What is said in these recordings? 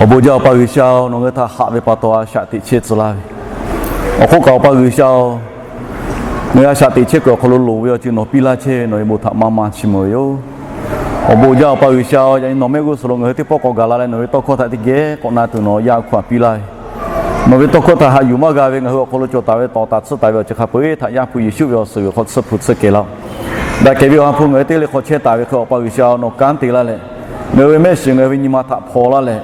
Awˬ bon jaˇ Awˬ pa G'uiˬsha-oˬ, nawˬ ngaˬ hui htaꞈ haꞈ ve pa taw a shaꞈ teꞈ chehˇ tcuh laˇ ve. Awˬ hk'oˆ kaꞈ Awˬ pa G'uiˬsha-oˬ, ngaˬ hui a shaꞈ teꞈ chehˇ kuiˬ awˬ hk'aw lo loˍ ve awˬ ceuˬ nawˬ piˇ laˇ chehˇ ve nawˬ ve bon htaꞈ maˇ maˇ chiˇ mvuh ve yoˬ. Awˬ bon jaˇ Awˬ pa G'uiˬsha-oˬ, yaꞈ nyi nawˬ mehˆ g'uˇ suhˍ lo ngaˬ hui teˇ pawˆ k'awꞈ gaˬ la leh nawˬ ve tawˇ hkawˇ htaꞈ teˇ geh k'awꞈ na tuˬ nawˬ yaˇ hk'aˇ piˇ laˇ ve. Nawˬ ve tawˇ hkawˇ htaꞈ haꞈ yuˬ maˇ g'a ve ngaˬ hui awˬ hk'aw lo cawˬ taˍ ve tawˍ taˍ tsuhˇ taˍ ve awˬ ceuˬ hk'a peu-eˬ htaꞈ Yaˇ hpu Yeˍsuˆ ve awˬ suhˍ g'uiˬ hk'aw tsuhˇ hpu tsuhˇ kehˬ laˇ-oˬ. Daꞈ kehˬ ve awˬ ha hpu ngaˬ hui teˇ g'aˇ le hk'aw chehˇ taˍ ve hk'e Awˬ pa G'uiˬsha-oˬ, nawˬ kanˉ te laˇ leh, ngaˬ hui ve mehˆ shiˍ ngaˬ hui ve nyi ma htaꞈ hpaw laˇ leh,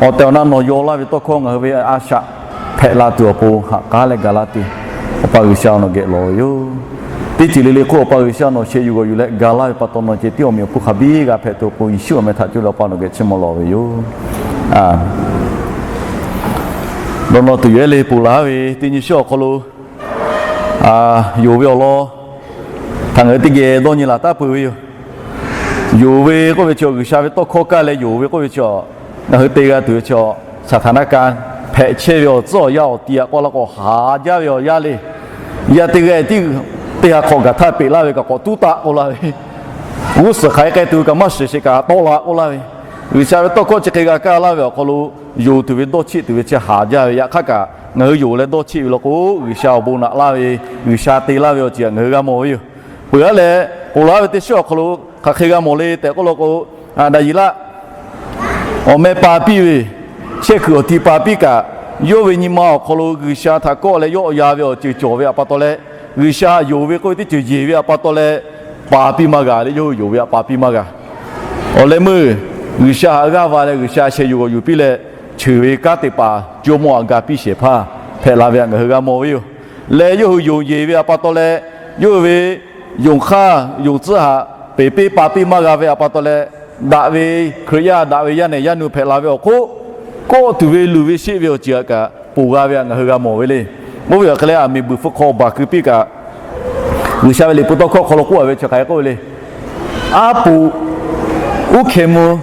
awˬ tehˬ awˬ na nawˬ yaw laˇ ve tawˇ hkawˇ ngaˬ hui ve a shaꞈ hpehꞈ la tuˬ awˬ pon haꞈ k'aˉ leh gaˬ laˇ tuˬ, Awˬ pa G'uiˬsha nawˬ geh lawˬ ve yoˬ. Teˇ ceuˬ le le hk'oˆ Awˬ pa G'uiˬsha nawˬ sheh yuˬ g'awˬ yuˬ leh gaˬ laˇ ve pa taw nawˬ ceh tiˉ awˬ meꞈ awˬ hponˇ hk'a biˇ g'a hpehꞈ tuˬ awˬ pon Yeˍsuˆ awˬ meh htaꞈ coˇ leh Awˬ pa nawˬ geh chiˇ mvuh lawˬ ve yoˬ. Nawˬ nawˬ tuˬ yoˬ-e le ponˬ laˬ ve teˇ nyi shiˉ awˬ hk'aw lo yonˍ ve awˬ lawn htaꞈ ngaˬ hui teˇ geh dawˇ nyi laˬ taˉ peuˬ ve yoˬ. Yonˍ ve k'oˆ ve chi G'uiˬsha ve tawˇ hkawˇ kaˇ leh yonˍ ve k'oˆ ve chi, ngaˬ hui te g'a tuˬ ve chi, Saˍtanˍ kaꞈ hpehꞈ chehˇ ve awˬ tcuhˉ awˬ yanˇ awˬ ti aꞈ k'aw la k'awꞈ haˍ jaˇ ve awˬ yanˇ le. Yaˇ teˇ g'aˇ tiˉ teˇ ha hk'awꞈ gaˬ htaˇ peꞈ laˇ ve kaꞈ k'awꞈ tuˉ taˆ k'oˆ laˇ ve, g'uˇ suhˍ hk'aˬ hk'e k'ai tuˬ ve kaꞈ maˇ shiˍ sheˍ kaꞈ tawˆ la k'oˆ laˇ ve, G'uiˬsha ve tawˇ hkawˇ chi hk'e g'a kaˇ laˇ ve awˬ hk'aw lo yonˍ tuˬ ve dawˇ cheˆ tuˬ ve chi haˍ jaˇ ve. Yaꞈ hk'aˇ kaꞈ ngaˬ hui yonˍ leh dawˇ cheˆ ve law k'o, G'uiˬsha awˬ bon naꞈ laˇ ve, G'uiˬsha te laˇ ve awˬ ceuˬ htaꞈ ngaˬ hui g'a mawˬ ve yoˬ. Peuˬ aˉ leh, ponˬ laˬ ve teˇ shiˉ awˬ hk'aw lo hk'aˬ hk'e g'a mawˬ le tehꞈ k'oˆ law k'o, Daˍyeˍlaˆ awˬ meh pa piˇ ve, chehˇ kuiˬ awˬ ti pa piˇ kaꞈ, yawˇ ve nyi ma awˬ hk'aw lo G'uiˬsha htaꞈ kawˆ leh yawˇ awˬ ya ve awˬ ceuˬ cawˬ ve htaꞈ pa taw leh, G'uiˬsha yonˍ ve k'oˆ ve teˇ ceuˬ yeˬ ve htaꞈ pa taw leh, pa piˇ maˇ g'a le. Yawˇ hui yonˍ ve htaꞈ pa piˇ maˇ g'a. Awˬ leh meuˇ G'uiˬsha htaꞈ g'aˇ va leh G'uiˬsha sheh yuˬ g'awˬ yuˬ piˇ leh, cheuˬ ve kanˉ te paˍ jawˇmawˇ htaꞈ ga piˇ shehˍ hpaˇ hpehꞈ la ve htaꞈ ngaˬ hui g'a mawˬ ve yoˬ. Leh yawˇ hui yonˍ yeˬ ve htaꞈ pa taw leh, yawˇ hui ve yonˍ hk'aˇ yonˍ tcuhˉ htaꞈ peˍ piˇ pa piˇ maˇ g'a ve htaꞈ pa taw leh, daꞈ ve Hkriꞈ yaˇ daꞈ ve yaˇ nehˬ yaˇ nu hpehꞈ la ve awˬ hk'oˆ, kawˆ tuˬ ve luˬ ve sheˆ ve awˬ ceuˬ htaꞈ kaꞈ ponˬ g'a ve htaꞈ ngaˬ hui g'a mawˬ ve le. Oˇ ve awˬ hk'e leh aˬ miˍ buiˬ hpfuh hk'aw baˬ keu piˇ kaꞈ, G'uiˬsha ve liꞈ hpu tawˇ hkawˇ hk'aw lo k'oˆ laˇ ve chi hk'aˬ hk'e k'oˆ ve le. Aˉ poꞈ uˉ hkeh mvuh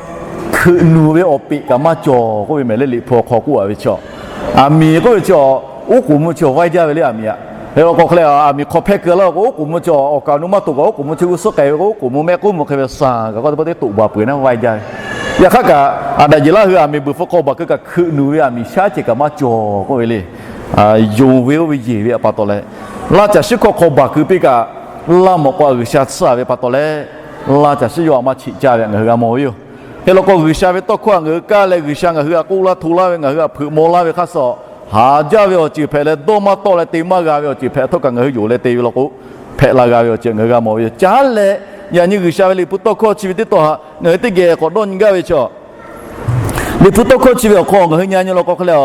hkeuꞈ nuˬ ve awˬ peꞈ kaꞈ maˇ cawˬ k'oˆ ve mehˍ le. Liꞈ hpu awˬ hk'aw k'oˆ laˇ ve chi, aˬ miˍ k'oˆ ve chi, oˉ k'oˍ mvuh chi awˬ vaiˇ jaˇ ve le aˬ miˍ aꞈ. Hk'e law k'o hk'e leh aˬ miˍ hk'aw hpehˇ keu laˇ k'o, oˉ k'oˍ mvuh chi awˬ kaˍ awˬ nu maˇ toꞈ kaꞈ, oˉ k'oˍ mvuh chi g'uˇ suhˉ k'ai ve k'o, oˉ k'oˍ mvuh mehˆ k'uˉ mvuh hk'e ve saˍ kaꞈ k'oˆ teˇ pawˆ teˇ toꞈ baˬ peuˬ naˉ vaiˇ jaˇ ve. Yaꞈ hk'aˇ kaꞈ, Daˍyeˍlaˆ hui aˬ miˍ buiˬ hpfuh hk'aw baˬ keu kaꞈ hkeuꞈ nuˬ ve aˬ miˍ shaˉ ceh kaꞈ maˇ cawˬ k'oˆ ve le. Yonˍ ve oˇ ve yeˬ ve htaꞈ pa taw leh, laˇ caˬ shiˉ hkawˇ hk'aw baˬ keu piˇ kaꞈ, laˇ mawꞈ k'aw G'uiˬsha tsuhˇ a ve pa taw leh, laˇ caˬ shiˉ yawˇ htaꞈ maˇ cheꞈ caˇ ve htaꞈ ngaˬ hui g'a mawˬ ve yoˬ. Hk'e law k'o, G'uiˬsha ve tawˇ hkawˇ htaꞈ ngaˬ hui kaˇ leh G'uiˬsha ngaˬ hui htaꞈ k'oˆ laˇ hto laˇ ve, ngaˬ hui htaꞈ hpeuꞈ maw laˇ ve hk'aˇ suh, haˍ jaˇ ve awˬ ceuˬ hpehꞈ leh dawˇ maˇ tawˆ leh te maˇ g'a ve awˬ ceuˬ hpehꞈ htawˇ kaꞈ ngaˬ hui yonˍ leh te ve law k'o, hpehꞈ la g'a ve awˬ ceuˬ ngaˬ hui g'a mawˬ ve yoˬ. Caˉ leh, yaꞈ nyi G'uiˬsha ve liꞈ hpu tawˇ hkawˇ chi ve teˇ taw htaꞈ ngaˬ hui teˇ geh k'awꞈ dawˇ nyi gaˇ ve chi, liꞈ hpu tawˇ hkawˇ chi ve awˬ hk'aw ngaˬ hui nyi nyi law k'o hk'e leh,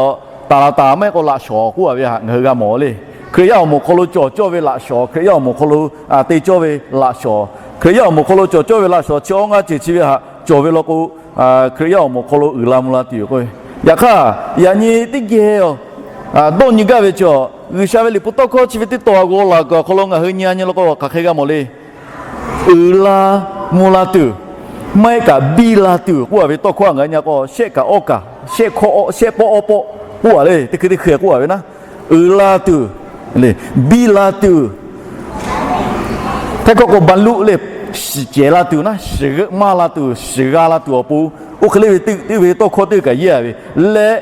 taˍ laˍ taˍ maˇ heˆ k'o laꞈ shawnˍ k'oˆ a ve htaꞈ ngaˬ hui g'a mawˬ le. Hkriꞈ yaˇ awˬ moˍ hk'aw lo cawˬ cawˇ ve laꞈ shawnˍ, Hkriꞈ yaˇ awˬ moˍ hk'aw lo te cawˇ ve laꞈ shawnˍ, Hkriꞈ yaˇ awˬ moˍ hk'aw lo cawˬ cawˇ ve laꞈ shawnˍ chi awˇ ngaˇ ceuˬ chi ve htaꞈ cawˬ ve law k'o, Hkriꞈ yaˇ awˬ moˍ hk'aw lo uiˍ la mvuh la tuˬ yoˬ k'o. Yaꞈ hk'aˇ, yaꞈ nyi teˇ geh dawˇ nyi gaˇ ve chi, G'uiˬsha ve liꞈ hpu tawˇ hkawˇ chi ve teˇ taw g'aw laˬ kuiˬ awˬ hk'aw lo ngaˬ hui nyi nyi law k'o hk'aˬ hk'e g'a mawˬ le. Uiˍ la mvuh la tuˬ, maˇ heˆ kaꞈ biˇ la tuˬ k'oˆ a ve tawˇ hkawˇ htaꞈ ngaˬ hui nyi k'o, shehˆ kaꞈ awˇ kaꞈ, shehˆ hkawˇ awˇ, shehˆ pawˆ awˇ pawˆ k'oˆ a le. Teˇ hkui teˇ hkui k'oˆ a ve naˉ, uiˍ la tuˬ, biˇ la tuˬ, hk'e k'oˆ k'o ba luˆ le, shiˍ cehˬ la tuˬ naˉ, shiˍ g'euˆ maˇ la tuˬ, shiˍ g'a la tuˬ awˬ pon, oˇ hk'e le ve teˇ ve tawˇ hkawˇ teˇ kaꞈ yeˇ a ve leh,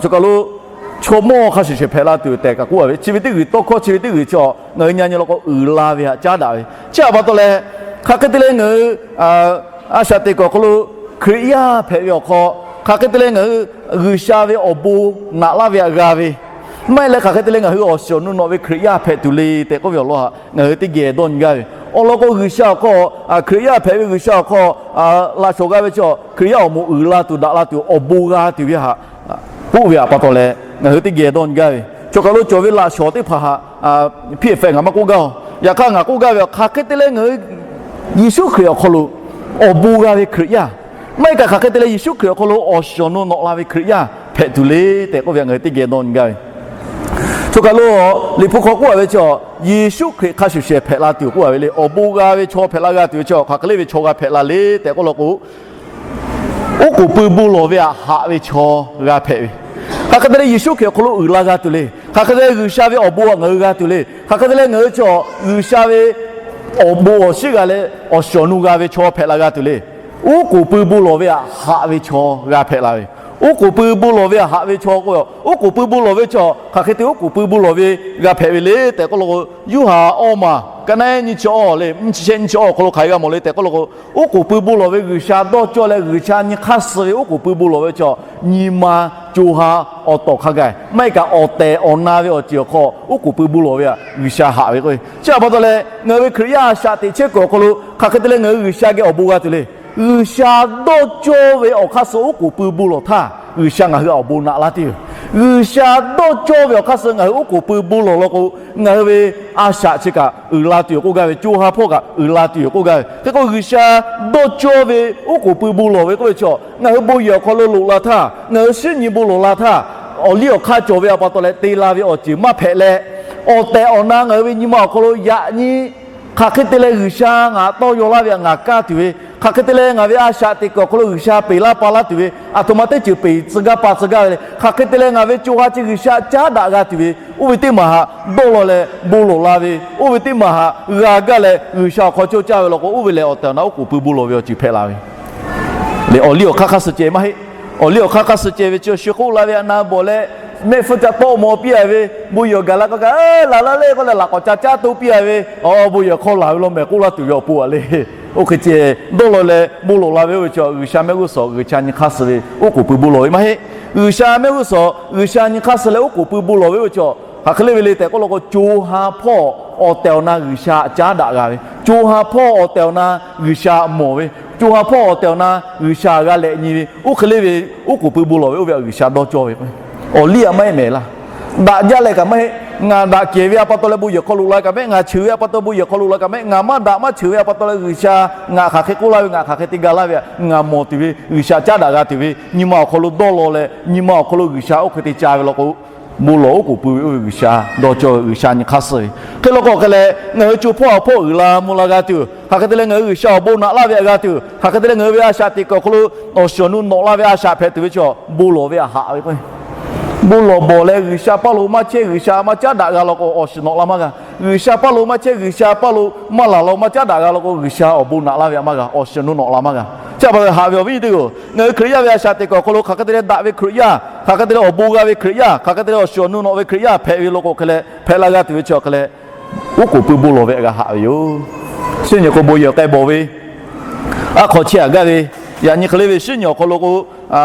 chaw kaˬ lo chaw mawˇ hk'a shuˍ shehˍ hpehꞈ la tuˬ tehꞈ kaꞈ k'oˆ a ve, chi ve teˇ g'uiˬ tawˇ hkawˇ chi ve teˇ g'uiˬ chi ngaˬ hui nyi nyi law k'o uiˍ la ve htaꞈ caˉ daꞈ ve. Chi htaꞈ pa taw leh, hk'aˬ hk'e te leh ngaˬ hui a shaꞈ teꞈ kuiˬ awˬ hk'aw lo Hkriꞈ yaˇ hpehꞈ ve awˬ hk'aw, hk'aˬ hk'e te leh ngaˬ hui G'uiˬsha ve awˬ bon naꞈ laˇ ve htaꞈ g'a ve, maˇ heˆ leh hk'aˬ hk'e te leh ngaˬ hui awˬ shiˍ awˬ nu nawꞈ ve Hkriꞈ yaˇ hpehꞈ tuˬ le tehꞈ k'oˆ ve awˬ lawn htaꞈ ngaˬ hui teˇ geh dawˇ nyi gaˇ ve. Awˬ lawn k'o, G'uiˬsha awˬ hk'aw Hkriꞈ yaˇ hpehꞈ ve, G'uiˬsha awˬ hk'aw laꞈ shawnˍ g'a ve chi, Hkriꞈ yaˇ awˬ moˍ uiˍ la tuˬ daꞈ la tuˬ awˬ bon g'a tuˬ ve htaꞈ k'oˆ ve htaꞈ pa taw leh ngaˬ hui teˇ geh dawˇ nyi gaˇ ve. Chaw kaˬ lo cawˬ ve laꞈ shawnˍ teˇ hpaˍ htaꞈ hpiˇ fehꞈ ngaˬ maˇ k'oˆ gaˇ-oˬ. Yaꞈ hk'aˇ ngaˬ k'oˆ gaˇ ve, hk'aˬ hk'e te leh ngaˬ hui Yeˍsuˆ Hkriꞈ awˬ hk'aw lo awˬ bon g'a ve Hkriꞈ yaˇ, maˇ heˆ kaꞈ hk'aˬ hk'e te leh Yeˍsuˆ Hkriꞈ awˬ hk'aw lo awˬ shiˍ awˬ nu nawꞈ la ve Hkriꞈ yaˇ hpehꞈ tuˬ le tehꞈ k'oˆ ve htaꞈ ngaˬ hui teˇ geh dawˇ nyi gaˇ ve. Chaw kaˬ lo Liꞈ hpu hk'aw k'oˆ a ve chi, Yeˍsuˆ Hkriꞈ hk'a shuˍ shehˍ hpehꞈ la tuˬ k'oˆ a ve le. Awˬ bon g'a ve chaw hpehꞈ la g'a tuˬ ve chi hk'aˬ hk'e le ve chaw g'a hpehꞈ la le tehꞈ k'oˆ law k'o, oˉ k'oˍ pui bon lawˬ ve htaꞈ haꞈ ve chaw g'a hpehꞈ ve. Hk'aˬ hk'e te leh Yeˍsuˆ Hkriꞈ awˬ hk'aw lo uiˍ la g'a tuˬ le. Hk'aˬ hk'e te leh G'uiˬsha ve awˬ bon htaꞈ ngaˬ hui g'a tuˬ le. Hk'aˬ hk'e te leh ngaˬ hui chi G'uiˬsha ve awˬ bon awˬ shiˉ g'a leh awˬ shiˍ awˬ nu g'a ve chaw hpehꞈ la g'a tuˬ le. Oˉ k'oˍ pui bon lawˬ ve htaꞈ haꞈ ve chaw g'a hpehꞈ la ve. Oˉ k'oˍ pui bon lawˬ ve htaꞈ haꞈ ve chaw k'o, oˉ k'oˍ pui bon lawˬ ve chaw hk'aˬ hk'e te oˉ k'oˍ pui bon lawˬ ve g'a hpehꞈ ve le tehꞈ k'oˆ law k'o, Yoˇhanˬ awˇ maˬ ka naˉ nyiˇ chi awˇ le nyiˇ chi shehˆ nyiˇ chi awˇ awˬ hk'aw lo hk'aˬ hk'e g'a mawˬ le tehꞈ k'oˆ law k'o, oˉ k'oˍ pui bon lawˬ ve G'uiˬsha dawˇ cawˇ leh G'uiˬsha nyi hk'aˇ suh ve oˉ k'oˍ pui bon lawˬ ve chaw nyi ma co ha awˬ tawˍ hk'a gaˬ maˇ heˆ kaꞈ awˬ tehˬ awˬ na ve awˬ ceuˬ awˬ hk'aw oˉ k'oˍ pui bon lawˬ ve htaꞈ G'uiˬsha haꞈ ve k'o, chi htaꞈ pa taw leh ngaˬ hui ve Hkriꞈ yaˇ a shaꞈ teꞈ chehˇ kuiˬ awˬ hk'aw lo hk'aˬ hk'e te leh ngaˬ hui G'uiˬsha geh awˬ bon g'a tuˬ le. G'uiˬsha dawˇ cawˇ ve awˬ hk'aˇ suh oˉ k'oˍ pui bon lawˬ htaˇ, G'uiˬsha ngaˬ hui awˬ bon naꞈ laˇ tuˬ yoˬ. G'uiˬsha dawˇ cawˇ ve awˬ hk'aˇ suh ngaˬ hui oˉ k'oˍ pui bon lawˬ law k'o, ngaˬ hui ve a shaꞈ chi kaꞈ uiˍ la tuˬ yoˬ k'oˆ gaˇ ve, co ha hpawˇ kaꞈ uiˍ la tuˬ yoˬ k'oˆ gaˇ ve. Hk'e k'o, G'uiˬsha dawˇ cawˇ ve oˉ k'oˍ pui bon lawˬ ve k'oˆ ve chaw, ngaˬ hui bon yehˬ awˬ hk'aw lo loꞈ la htaˇ, ngaˬ hui shiˉ nyi bon lawˬ la htaˇ, awˬ liˇ awˬ hk'aˇ cawˬ ve a pa taw leh te la ve awˬ ceuˬ maˇ hpehꞈ leh, awˬ tehˬ awˬ na ngaˬ hui ve nyi ma awˬ hk'aw lo yaꞈ nyi hk'aˬ hk'e te leh G'uiˬsha ngaˬ tawˇ yaw laˇ ve htaꞈ ngaˬ kaˇ tuˬ ve, hk'aˬ hk'e te leh ngaˬ ve a shaꞈ teꞈ kuiˬ awˬ hk'aw lo G'uiˬsha peˬ laˇ pa laˇ tuˬ ve, aˬ htoꞈ ma teˇ ceuˬ peˬ tcuh gaˇ pa tcuh gaˇ ve le, hk'aˬ hk'e te leh ngaˬ ve co ha chi G'uiˬsha caˉ daꞈ g'a tuˬ ve, oˇ ve teˇ maˬ htaꞈ dawˇ law leh bon lawˬ la ve, oˇ ve teˇ maˬ htaꞈ g'a gaˇ leh G'uiˬsha awˬ hk'aw cawˇ caˇ ve law k'o, oˇ ve lehˬ awˬ tehˬ awˬ na oˉ k'oˍ pui bon lawˬ ve awˬ ceuˬ hpehꞈ la ve. Lehˬ, awˬ liˇ awˬ hk'aˇ hk'aˇ suh ceh maˇ heˆ. Awˬ liˇ awˬ hk'aˇ hk'aˇ suh ceh ve chi shu k'oˆ la ve htaꞈ na bawˬ leh, mehˆ hpfuhˇ ca tawˆ mawˬ piˇ a ve, bon yehˬ gaˬ la k'o kaꞈ, laˬ laˇ le k'oˆ leh laꞈ k'awꞈ ca caˉ toˇ piˇ a ve, awˬ bon yehˬ hk'aw laˬ ve law mehˬ k'oˆ laˇ tuˬ ve awˬ pon a le. Oˇ hk'e ceh dawˇ law leh bon lawˬ la ve oˇ ve chi G'uiˬsha mehˆ g'uˇ suhˍ G'uiˬsha nyi hk'aˇ suh ve oˉ k'oˍ pui bon lawˬ ve maˇ heˆ. G'uiˬsha mehˆ g'uˇ suhˍ G'uiˬsha nyi hk'aˇ suh leh oˉ k'oˍ pui bon lawˬ ve oˇ ve chi hk'aˬ hk'e le ve le tehꞈ k'oˆ law k'o, co ha hpawˇ awˬ tehˬ awˬ na G'uiˬsha caˉ daꞈ g'a ve, co ha hpawˇ awˬ tehˬ awˬ na G'uiˬsha mawˬ ve, co ha hpawˇ awˬ tehˬ awˬ na G'uiˬsha g'a lehꞈ nyi ve, oˇ hk'e le ve oˉ k'oˍ pui bon lawˬ ve oˇ ve G'uiˬsha dawˇ cawˇ ve k'o, awˬ liˇ aꞈ maˇ heˆ mehˍ laˇ. Daꞈ jaˇ leh kaꞈ maˇ heˆ. Ngaˬ daꞈ kehˬ ve a pa taw leh bon yehˬ hk'aw loꞈ la kaꞈ mehˆ, ngaˬ cheuˬ ve a pa taw bon yehˬ hk'aw loꞈ la kaꞈ mehˆ, ngaˬ maˇ daꞈ maˇ cheuˬ ve a pa taw leh G'uiˬsha ngaˬ hk'aˬ hk'e k'oˆ laˇ ve, ngaˬ hk'aˬ hk'e te ga laˇ ve htaꞈ ngaˬ mawˬ tuˬ ve, G'uiˬsha caˉ daꞈ g'a tuˬ ve, nyi ma awˬ hk'aw lo dawˇ law leh nyi ma awˬ hk'aw lo G'uiˬsha oˇ hk'e te ca ve law k'o, bon lawˬ oˉ k'oˍ pui ve oˇ ve G'uiˬsha dawˇ cawˇ ve, G'uiˬsha nyi hk'aˇ suh ve. Hk'e law k'o hk'e leh ngaˬ hui co hpawˇ a hpawˇ uiˍ la mvuh la g'a tuˬ, hk'aˬ hk'e te leh ngaˬ hui G'uiˬsha awˬ bon naꞈ laˇ ve htaꞈ g'a tuˬ, hk'aˬ hk'e te leh ngaˬ hui ve a shaꞈ teꞈ kuiˬ awˬ hk'aw lo awˬ shiˍ awˬ nu nawꞈ la ve a shaꞈ hpehꞈ tuˬ ve chi, bon lawˬ ve htaꞈ haꞈ ve k'o, bon lawˬ bawˬ leh G'uiˬsha paˇ lo maˇ chehˇ, G'uiˬsha maˇ caˉ daꞈ g'a law k'o awˬ shiˍ nawꞈ la maˇ g'a. G'uiˬsha paˇ lo maˇ chehˇ, G'uiˬsha paˇ lo maˇ laˬ law maˇ caˉ daꞈ g'a law k'o G'uiˬsha awˬ bon naꞈ laˇ ve htaꞈ maˇ g'a, awˬ shiˍ awˬ nu nawꞈ la maˇ g'a. Chi a pa taw haꞈ ve awˬ viˉ nyi teˇ hpaˍ-oˬ, ngaˬ hui Hkriꞈ yaˇ ve a shaꞈ teꞈ kuiˬ awˬ hk'aw lo hk'aˬ hk'e te leh daꞈ ve Hkriꞈ yaˇ, hk'aˬ hk'e te leh awˬ bon g'a ve Hkriꞈ yaˇ, hk'aˬ hk'e te leh awˬ shiˍ awˬ nu nawꞈ ve Hkriꞈ yaˇ hpehꞈ ve law k'o hk'e leh hpehꞈ la g'a tuˬ ve chi awˬ hk'e leh, oˉ k'oˍ pui bon lawˬ ve htaꞈ g'a haꞈ ve yoˬ. Shinˉ nyi k'o bon yehˬ k'ai bawˬ ve, aˉ hk'aw chehˇ a gaˇ ve, yaꞈ nyi hk'e le ve shinˉ nyi awˬ hk'aw lo k'o,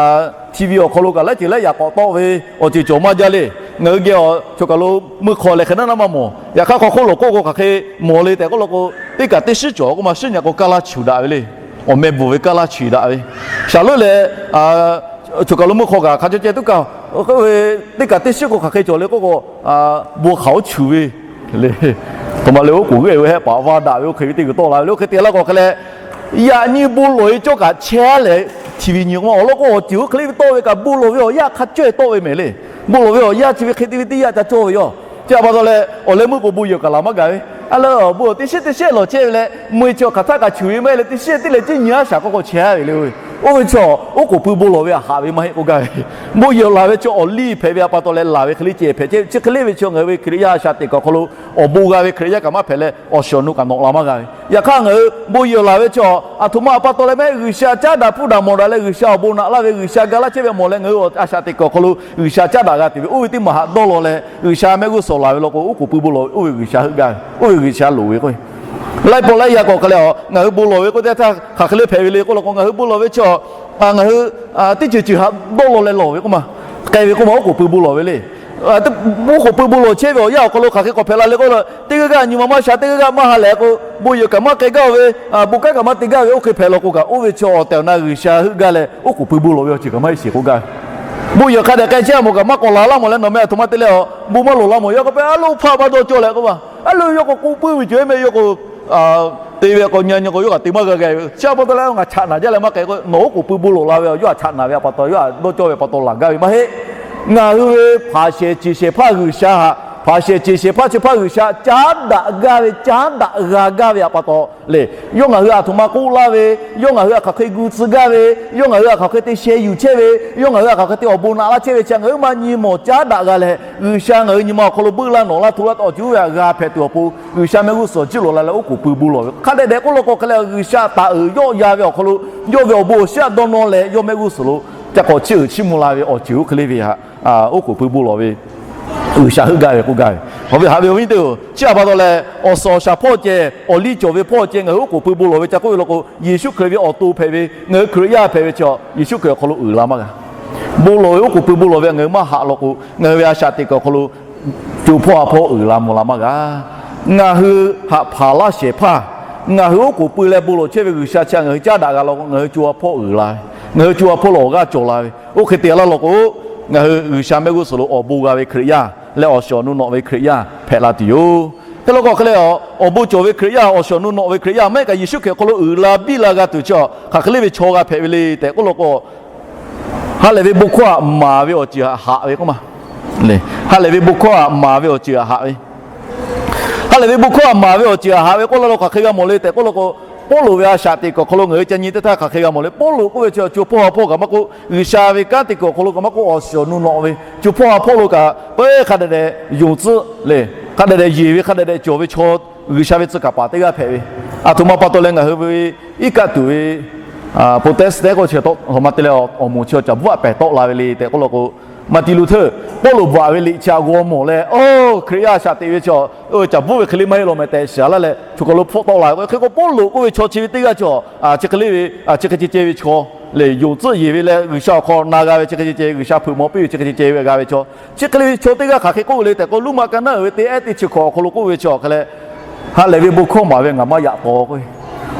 TV awˬ hk'aw lo kaꞈ laiˉ ceuˬ laiˉ yaꞈ k'awꞈ tawˆ ve awˬ ceuˬ cawˬ maˇ jaˇ le. Ngaˬ hui geh a choˬ kaˬ lo meuˇ hk'aw leh hk'e naˉ naˉ maˇ mawˬ. Yaꞈ hk'aˇ hk'aw hk'oˆ lawˬ k'oˆ k'o hk'aˬ hk'e mawˬ le tehꞈ k'oˆ law k'o, teˇ kaꞈ teˇ shiˉ cawˬ k'oˆ ma shinˉ nyi k'o kaˇ laˇ chuˬ daꞈ ve le. Awˬ meh bvuhˬ ve kaˇ laˇ chuˬ daꞈ ve, shaˍ leuˉ leh choˬ kaˬ lo meuˇ hk'aw kaꞈ hk'a cawˇ ceh tuˉ kaˇ, teˇ kaꞈ teˇ shiˉ k'o hk'aˬ hk'e cawˬ le k'oˆ k'o, bon hk'aˬ oˇ chuˬ ve le. Aˬ htoꞈ ma le, oˉ k'oˍ g'euˆ ve hehˆ paˍ vaˇ daꞈ ve oˇ hk'e ve teˇ g'uiˬ tawˆ la ve le. Oˇ hk'e te laˇ k'o hk'e leh, yaꞈ nyi bon lawˬ ve cawˇ kaꞈ chehˇ leh TV nyi k'o ma awˬ lawn k'o awˬ ceuˬ oˇ hk'e le ve tawˆ ve kaꞈ bon lawˬ ve awˬ yanˇ hk'a cawˇ e tawˆ ve mehˍ le. Bon lawˬ ve awˬ yanˇ chi ve hk'e te ve teˇ yanˇ ca cawˇ ve yoˬ. Chi a pa taw leh awˬ leh meuˇ k'o bon yehˬ kaꞈ laˬ maˇ gaˬ ve, a leh bon teˇ shiˉ teˇ shiˉ lawˬ chehˇ ve leh meuˇ chi hk'aˬ htaˇ kaꞈ chuˬ ve maˇ heˆ leh teˇ shiˉ teˇ leh teˇ nyi a shaꞈ k'oˆ k'o chehˇ ve le. Oˇ ve chi oˉ k'oˍ pui bon lawˬ ve htaꞈ haꞈ ve maˇ heˆ k'oˆ gaˇ ve. Bon yehˬ laˬ ve chi awˬ liˇ hpehꞈ ve a pa taw leh laˬ ve hk'e le ceh hpehꞈ chehˇ ve. Chi hk'e le ve chi ngaˬ hui ve Hkriꞈ yaˇ a shaꞈ teꞈ kuiˬ awˬ hk'aw lo awˬ bon g'a ve Hkriꞈ yaˇ kaꞈ maˇ hpehꞈ leh awˬ shiˍ awˬ nu kaꞈ nawꞈ la maˇ g'a ve. Yaꞈ hk'aˇ ngaˬ hui bon yehˬ laˬ ve chi aˬ htoꞈ ma a pa taw leh mehˆ G'uiˬsha caˉ daꞈ hpfuhˆ daꞈ mawˬ daꞈ leh G'uiˬsha awˬ bon naꞈ laˇ ve G'uiˬsha ga laˇ chehˇ ve mawˬ leh ngaˬ hui a shaꞈ teꞈ kuiˬ awˬ hk'aw lo G'uiˬsha caˉ daꞈ g'a tuˬ ve oˇ ve teˇ maˬ haꞈ dawˇ law leh G'uiˬsha mehˆ g'uˇ suhˍ laˬ ve law k'o oˉ k'oˍ pui bon lawˬ ve oˇ ve G'uiˬsha heuˆ gaˇ ve, oˇ ve G'uiˬsha loˍ ve k'o, laiˉ pawˆ laiˉ yaˇ k'awꞈ hk'e leh a ngaˬ hui bon lawˬ ve k'oˆ teˇ htaˇ hk'aˬ hk'e le hpehꞈ ve le k'oˆ law k'o ngaˬ hui bon lawˬ ve chi aˬ ngaˬ hui teˇ ceuˬ ceuˬ haꞈ dawˇ law leh lawˬ ve k'oˆ ma, k'ai ve k'oˆ ma oˉ k'oˍ pui bon lawˬ ve le. Oˉ k'oˍ pui bon lawˬ chehˇ ve awˬ yanˇ awˬ hk'aw lo hk'aˬ hk'e k'awꞈ hpehꞈ la le k'oˆ la, teˇ g'aˇ g'aˇ nyi ma maˇ sha, teˇ g'aˇ g'aˇ maˇ ha lehˬ k'o, bon yehˬ kaꞈ maˇ k'ai gaˇ ve, bon kanˉ kaꞈ maˇ te gaˇ ve oˇ hk'e hpehꞈ law k'o kaꞈ, oˇ ve chi awˬ tehˬ awˬ na G'uiˬsha heuˆ gaˇ leh oˉ k'oˍ pui bon lawˬ ve awˬ ceuˬ kaꞈ maˇ heˆ sheˍ k'oˆ gaˇ ve. Bon yehˬ hk'a dehꞈ k'ai chehˇ a mawˬ kaꞈ maˇ k'awꞈ laˬ laˇ mawˬ leh nawˬ meh aˬ htoꞈ ma te leh a bon maˇ lawˬ la mawˬ yaˇ k'o pehˇ a loˇ hpaˆ maˇ dawˇ cawˇ leh k'oˆ ma, a loˇ yawˇ k'o k'oˆ puiˉ ve ceuˬ meh yawˇ k'o te ve k'o nyi nyi k'o yawˇ kaꞈ te maˇ g'a g'a ve. Chi a pa taw leh ngaˬ chaꞈ naˍ jaˇ leh maˇ k'ai k'o, nawˬ oˉ k'oˍ pui bon lawˬ la ve a yawˇ htaꞈ chaꞈ naˍ ve a pa taw, yawˇ htaꞈ dawˇ cawˇ ve pa taw laˬ gaˇ ve maˇ heˆ. Ngaˬ hui ve hpaˍ shehˍ ceˬ shehˍ hpaˇ G'uiˬsha htaꞈ, hpaˍ shehˍ ceˬ shehˍ hpaˇ chi hpaˇ G'uiˬsha caˉ daꞈ gaˇ ve, caˉ daꞈ g'a gaˇ ve a pa taw le. Yawˇ ngaˬ hui aˬ htoꞈ ma k'oˆ laˇ ve, yawˇ ngaˬ hui htaꞈ hk'aˬ hk'e gu tcuh gaˇ ve, yawˇ ngaˬ hui htaꞈ hk'aˬ hk'e te sheh yuˬ chehˇ ve, yawˇ ngaˬ hui htaꞈ hk'aˬ hk'e te awˬ bon naꞈ laˇ chehˇ ve chi ngaˬ hui maˇ nyi mawˬ caˉ daꞈ g'a leh, G'uiˬsha ngaˬ hui nyi ma awˬ hk'aw lo buiˆ laˇ nawꞈ laˇ hto laˇ taw awˬ ceuˬ oˇ ve htaꞈ g'a hpehꞈ tuˬ awˬ pon G'uiˬsha mehˆ g'uˇ suhˍ awˬ jiˇ loꞈ la leh oˉ k'oˍ pui bon lawˬ ve hk'a dehꞈ dehꞈ k'oˆ law k'o hk'e leh, G'uiˬsha taˍ uiˍ yawˆ yan ve awˬ hk'aw lo yawˇ ve awˬ bon awˬ shinˉ htaꞈ dawˇ nawˇ leh yawˇ mehˆ g'uˇ suhˍ lo ca k'awꞈ chiˇ uiˍ chiˇ mvuh la ve awˬ ceuˬ oˇ hk'e le ve htaꞈ, oˉ k'oˍ pui bon lawˬ ve G'uiˬsha heuˆ gaˇ ve k'oˆ gaˇ ve. Haꞈ ve awˬ viˉ teˇ-oˬ, chi htaꞈ pa taw leh awˬ suhˍ awˬ shaˍ hpawˇ ceh, awˬ liˇ cawˬ ve hpawˇ ceh ngaˬ hui oˉ k'oˍ pui bon lawˬ ve ca k'oˆ ve law k'o, Yeˍsuˆ Hkriꞈ ve awˬ to hpehꞈ ve ngaˬ hui Hkriꞈ yaˇ hpehꞈ ve chi Yeˍsuˆ Hkriꞈ awˬ hk'aw lo uiˍ la maˇ g'a. Bon lawˬ ve oˉ k'oˍ pui bon lawˬ ve ngaˬ hui maˇ haꞈ law k'o, ngaˬ hui ve a shaꞈ teꞈ kuiˬ awˬ hk'aw lo co hpawˇ ha hpawˇ uiˍ la mvuh la maˇ g'a. Ngaˬ hui haꞈ hpaˍ laˇ shehˍ hpaˇ, ngaˬ hui oˉ k'oˍ pui leh bon lawˬ chehˇ ve G'uiˬsha chi htaꞈ ngaˬ hui caˉ daꞈ g'a law k'o, ngaˬ hui co ha hpawˇ uiˍ la ve, ngaˬ hui co ha hpawˇ lo awˬ g'aˇ cawˬ la ve, oˇ hk'e te laˇ law k'o, ngaˬ hui G'uiˬsha mehˆ g'uˇ suhˍ lo awˬ bon g'a ve Hkriꞈ yaˇ leh awˬ shawˍ nuˇ nawꞈ ve Hkriꞈ yaˇ hpehꞈ la tuˬ yoˬ. Hk'e law k'o hk'e leh, awˬ bon cawˬ ve Hkriꞈ yaˇ, awˬ shawˍ nuˇ nawꞈ ve Hkriꞈ yaˇ maˇ heˆ kaꞈ Yeˍsuˆ Hkriꞈ awˬ hk'aw lo uiˍ la biˇ la g'a tuˬ chi hk'aˬ hk'e le ve chaw g'a hpehꞈ ve le tehꞈ k'oˆ law k'o, ha lehˬ ve bon hkawˇ htaꞈ maˍ ve awˬ ceuˬ htaꞈ haꞈ ve k'oˆ ma. Ha lehˬ ve bon hkawˇ htaꞈ maˍ ve awˬ ceuˬ htaꞈ haꞈ ve, ha lehˬ ve bon hkawˇ htaꞈ maˍ ve awˬ ceuˬ htaꞈ haꞈ ve k'oˆ laˇ law hk'aˬ hk'e g'a mawˬ le tehꞈ k'oˆ law k'o, Pawˇluꞈ ve a shaꞈ teꞈ kuiˬ awˬ hk'aw lo ngaˬ hui ca nyi teˇ htaˇ hk'aˬ hk'e g'a mawˬ le. Pawˇluꞈ k'oˆ ve chi co hpawˇ ha hpawˇ kaꞈ maˇ k'oˆ, G'uiˬsha ve kanˉ te kuiˬ awˬ hk'aw lo kaꞈ maˇ k'oˆ, awˬ shawˍ nuˇ nawꞈ ve co hpawˇ ha hpawˇ lo kaꞈ peuˬ hk'a dehꞈ dehꞈ yonˍ tcuhˆ le, hk'a dehꞈ dehꞈ yeˬ ve, hk'a dehꞈ dehꞈ cawˬ ve chaw, G'uiˬsha ve tcuh kaˍ paˍ teˇ g'aˇ hpehꞈ ve. Aˬ htoꞈ ma pa taw leh ngaˬ hui ve iˉ kaˆ tuˬ ve Protestant k'oˆ chi, aˬ htoꞈ ma te leh awˬ moˍ chi caˍ bvuhˆ htaꞈ pehˬ tawˆ la ve le tehꞈ k'oˆ law k'o, Martin Luther Pawˇluꞈ bvuhꞈ ve liꞈ chi htaꞈ g'aw mawˬ leh, oˇ Hkriꞈ yaˇ shaꞈ teꞈ ve chi caˍ bvuhˆ ve hk'e le maˇ heˆ law meh tehꞈ shiˍ laˇ leh choˬ kaˬ lo hpfuhˆ tawˆ la ve k'o, hk'e k'o Pawˇluꞈ k'oˆ ve chaw chi ve teˇ g'aˇ chi, chi hk'e le ve, chi hk'e ceh ceh ve chaw le, yonˍ tcuhˆ yeˬ ve leh G'uiˬsha awˬ hk'aw na g'a ve, chi hk'e ceh ceh G'uiˬsha hpeuꞈ maw piˇ ve chi hk'e ceh ceh ve g'a ve chaw, chi hk'e le ve chaw teˇ g'aˇ hk'aˬ hk'e k'oˆ ve le tehꞈ k'o, Roˉmaꞈ ka naˉ uiˍ ve teˇ ehˉ teˇ chi hkawꞈ awˬ hk'aw lo k'oˆ ve chi hk'e leh, ha lehˬ ve bon hkawˇ maˍ ve ngaˬ maˇ yaꞈ taw k'o,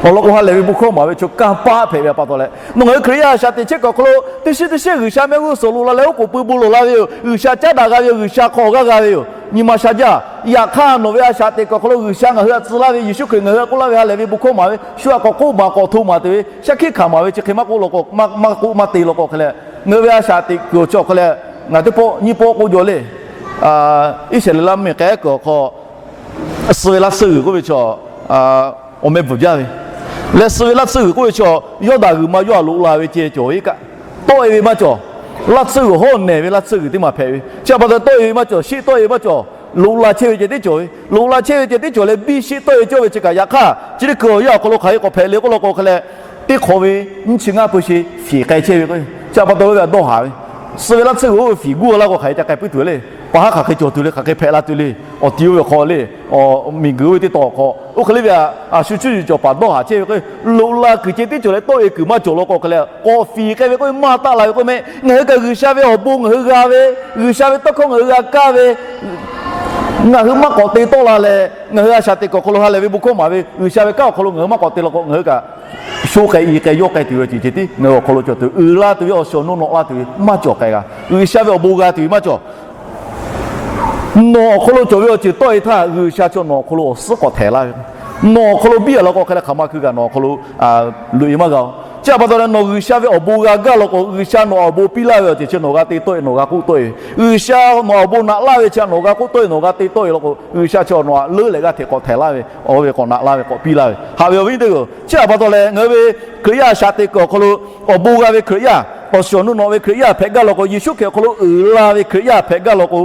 awˬ lawn k'o ha lehˬ ve bon hkawˇ maˍ ve chaw kanˇ paˆ hpehꞈ ve pa taw leh, nawˬ ngaˬ hui Hkriꞈ yaˇ shaꞈ teꞈ chehˇ kuiˬ awˬ hk'aw lo teˇ shiˉ teˇ shiˉ G'uiˬsha mehˆ g'uˇ suhˍ lo la leh oˉ k'oˍ pui bon lawˬ la ve yoˬ. G'uiˬsha caˉ daꞈ g'a ve yoˬ. G'uiˬsha hk'aw g'aˇ g'a ve yoˬ. Nyi ma sha jaˇ. Yaꞈ hk'aˇ nawˬ ve a shaꞈ teꞈ kuiˬ awˬ hk'aw lo G'uiˬsha ngaˬ hui htaꞈ tcuh laˇ ve Yeˍsuˆ Hkriꞈ ngaˬ hui htaꞈ k'oˆ laˇ ve ha lehˬ ve bon hkawˇ maˍ ve shu htaꞈ k'awꞈ k'oˆ maˍ k'awꞈ hto maˍ tuˬ ve shaˉ hkiˆ hkanˍ maˍ ve chi hk'e maˇ k'oˆ law k'o, maˇ k'oˆ maˇ te law k'o hk'e leh, ngaˬ hui ve a shaꞈ teꞈ kuiˬ awˬ chi awˬ hk'e leh ngaˬ teˇ pawˆ nyiˇ pawˆ k'oˆ jaw le. Iˉsaˍreˍlaˆ mvuhˇmiˬ k'ai kuiˬ awˬ hk'aw suh ve laˇ tsuhˇ g'uiˬ k'oˆ ve chi awˬ meh bvuhˬ jaˇ ve leh, suh ve laˇ tsuhˇ g'uiˬ k'oˆ ve chi Yawˇdanˍ g'uiˬ ma yawˇ htaꞈ loꞈ la ve ceh cawˬ ve kaꞈ, tawˆ e ve maˇ cawˬ. Laˇ tsuhˇ g'uiˬ hawˉ nehˬ ve laˇ tsuhˇ g'uiˬ teˇ maˬ hpehꞈ ve chi pa taw tawˆ e ve maˇ cawˬ, sheˆ tawˆ e ve maˇ cawˬ. Loꞈ la chehˇ ve ceh tiˉ cawˬ ve, loꞈ la chehˇ ve ceh tiˉ cawˬ leh biˇ sheˆ tawˆ e cawˇ ve chi kaꞈ yaꞈ hk'aˇ, chi teˇ kuiˬ awˬ yanˇ awˬ hk'aw lo hk'aˬ hk'e k'awꞈ hpehꞈ le k'oˆ law k'o hk'e leh, teˇ hk'awꞈ ve nyiˇ chi ngaˇ peu sheˍ fiˍ k'ai chehˇ ve k'o, chi pa taw oˇ ve htaꞈ dawˇ haˍ ve, suh ve laˇ tsuhˇ g'uiˬ oˇ ve fiˍ guˇ laˇ k'o hk'aˬ hk'e ca k'ai puiˉ tuˬ le. Pa haˉ hk'aˬ hk'e cawˬ tuˬ le, hk'aˬ hk'e hpehꞈ la tuˬ le. Awˬ ti oˇ ve hk'aw le, miˬguiˬ oˇ ve teˇ tawn awˬ hk'aw oˇ hk'e le ve a shu cuˇ yiˍ cawˬ paˍ dawˇ haˍ chehˇ ve k'o, loꞈ la kuiˬ ceh tiˉ cawˬ leh tawˆ e kuiˬ maˇ cawˬ law k'o hk'e leh, k'awꞈ fiˍ k'ai ve k'oˆ ve maˇ taˆ la ve k'oˆ meh. Ngaˬ hui kaꞈ G'uiˬsha ve awˬ bon ngaˬ hui g'a ve, G'uiˬsha ve tawˇ hkawˇ ngaˬ hui g'a kaˇ ve, ngaˬ hui maˇ k'awꞈ te tawˆ la leh, ngaˬ hui a shaꞈ teꞈ kuiˬ awˬ hk'aw lo ha lehˬ ve bon hkawˇ maˍ ve G'uiˬsha ve kanˉ awˬ hk'aw lo ngaˬ hui maˇ k'awꞈ te law k'o, ngaˬ hui kaꞈ sho k'ai i k'ai yawˇ k'ai tuˬ ve ceuˬ ceh tiˉ ngaˬ hui awˬ hk'aw lo cawˬ tuˬ, uiˍ la tuˬ ve awˬ shawˍ nuˇ nawꞈ la tuˬ ve maˇ cawˬ k'ai g'a. G'uiˬsha ve awˬ bon g'a tuˬ ve maˇ cawˬ. Nawˬ awˬ hk'aw lo cawˬ ve awˬ ceuˬ tawˆ e htaˇ G'uiˬsha chaw nawˬ awˬ hk'aw lo awˬ suhˉ k'awꞈ htehˍ laˇ ve. Nawˬ awˬ hk'aw lo biˇ a law k'o hk'e leh hk'aˬ ma hkui kaꞈ nawˬ awˬ hk'aw lo loꞈ e maˇ g'a-oˬ. Chi pa taw leh nawˬ G'uiˬsha ve awˬ bon g'a gaˇ law k'o, G'uiˬsha nawˬ awˬ bon piˇ laˇ ve awˬ ceuˬ chi nawˬ g'a te tawˆ e, nawˬ g'a k'oˆ tawˆ e ve. G'uiˬsha nawˬ awˬ bon naꞈ laˇ ve chi nawˬ g'a k'oˆ tawˆ e, nawˬ g'a te tawˆ e law k'o, G'uiˬsha chi nawˬ htaꞈ leuˉ leh g'aˇ hteꞈ k'awꞈ htehˍ laˇ ve, awˬ ve k'awꞈ naꞈ laˇ ve, k'awꞈ piˇ laˇ ve. Haꞈ ve awˬ viˉ teˇ g'uˬ, chi pa taw leh ngaˬ hui ve Hkriꞈ yaˇ a shaꞈ teꞈ kuiˬ awˬ hk'aw lo awˬ bon g'a ve Hkriꞈ yaˇ, awˬ shawˍ nuˇ nawꞈ ve Hkriꞈ yaˇ hpehꞈ gaˇ law k'o, Yeˍsuˆ Hkriꞈ awˬ hk'aw lo uiˍ la ve Hkriꞈ yaˇ hpehꞈ gaˇ law k'o,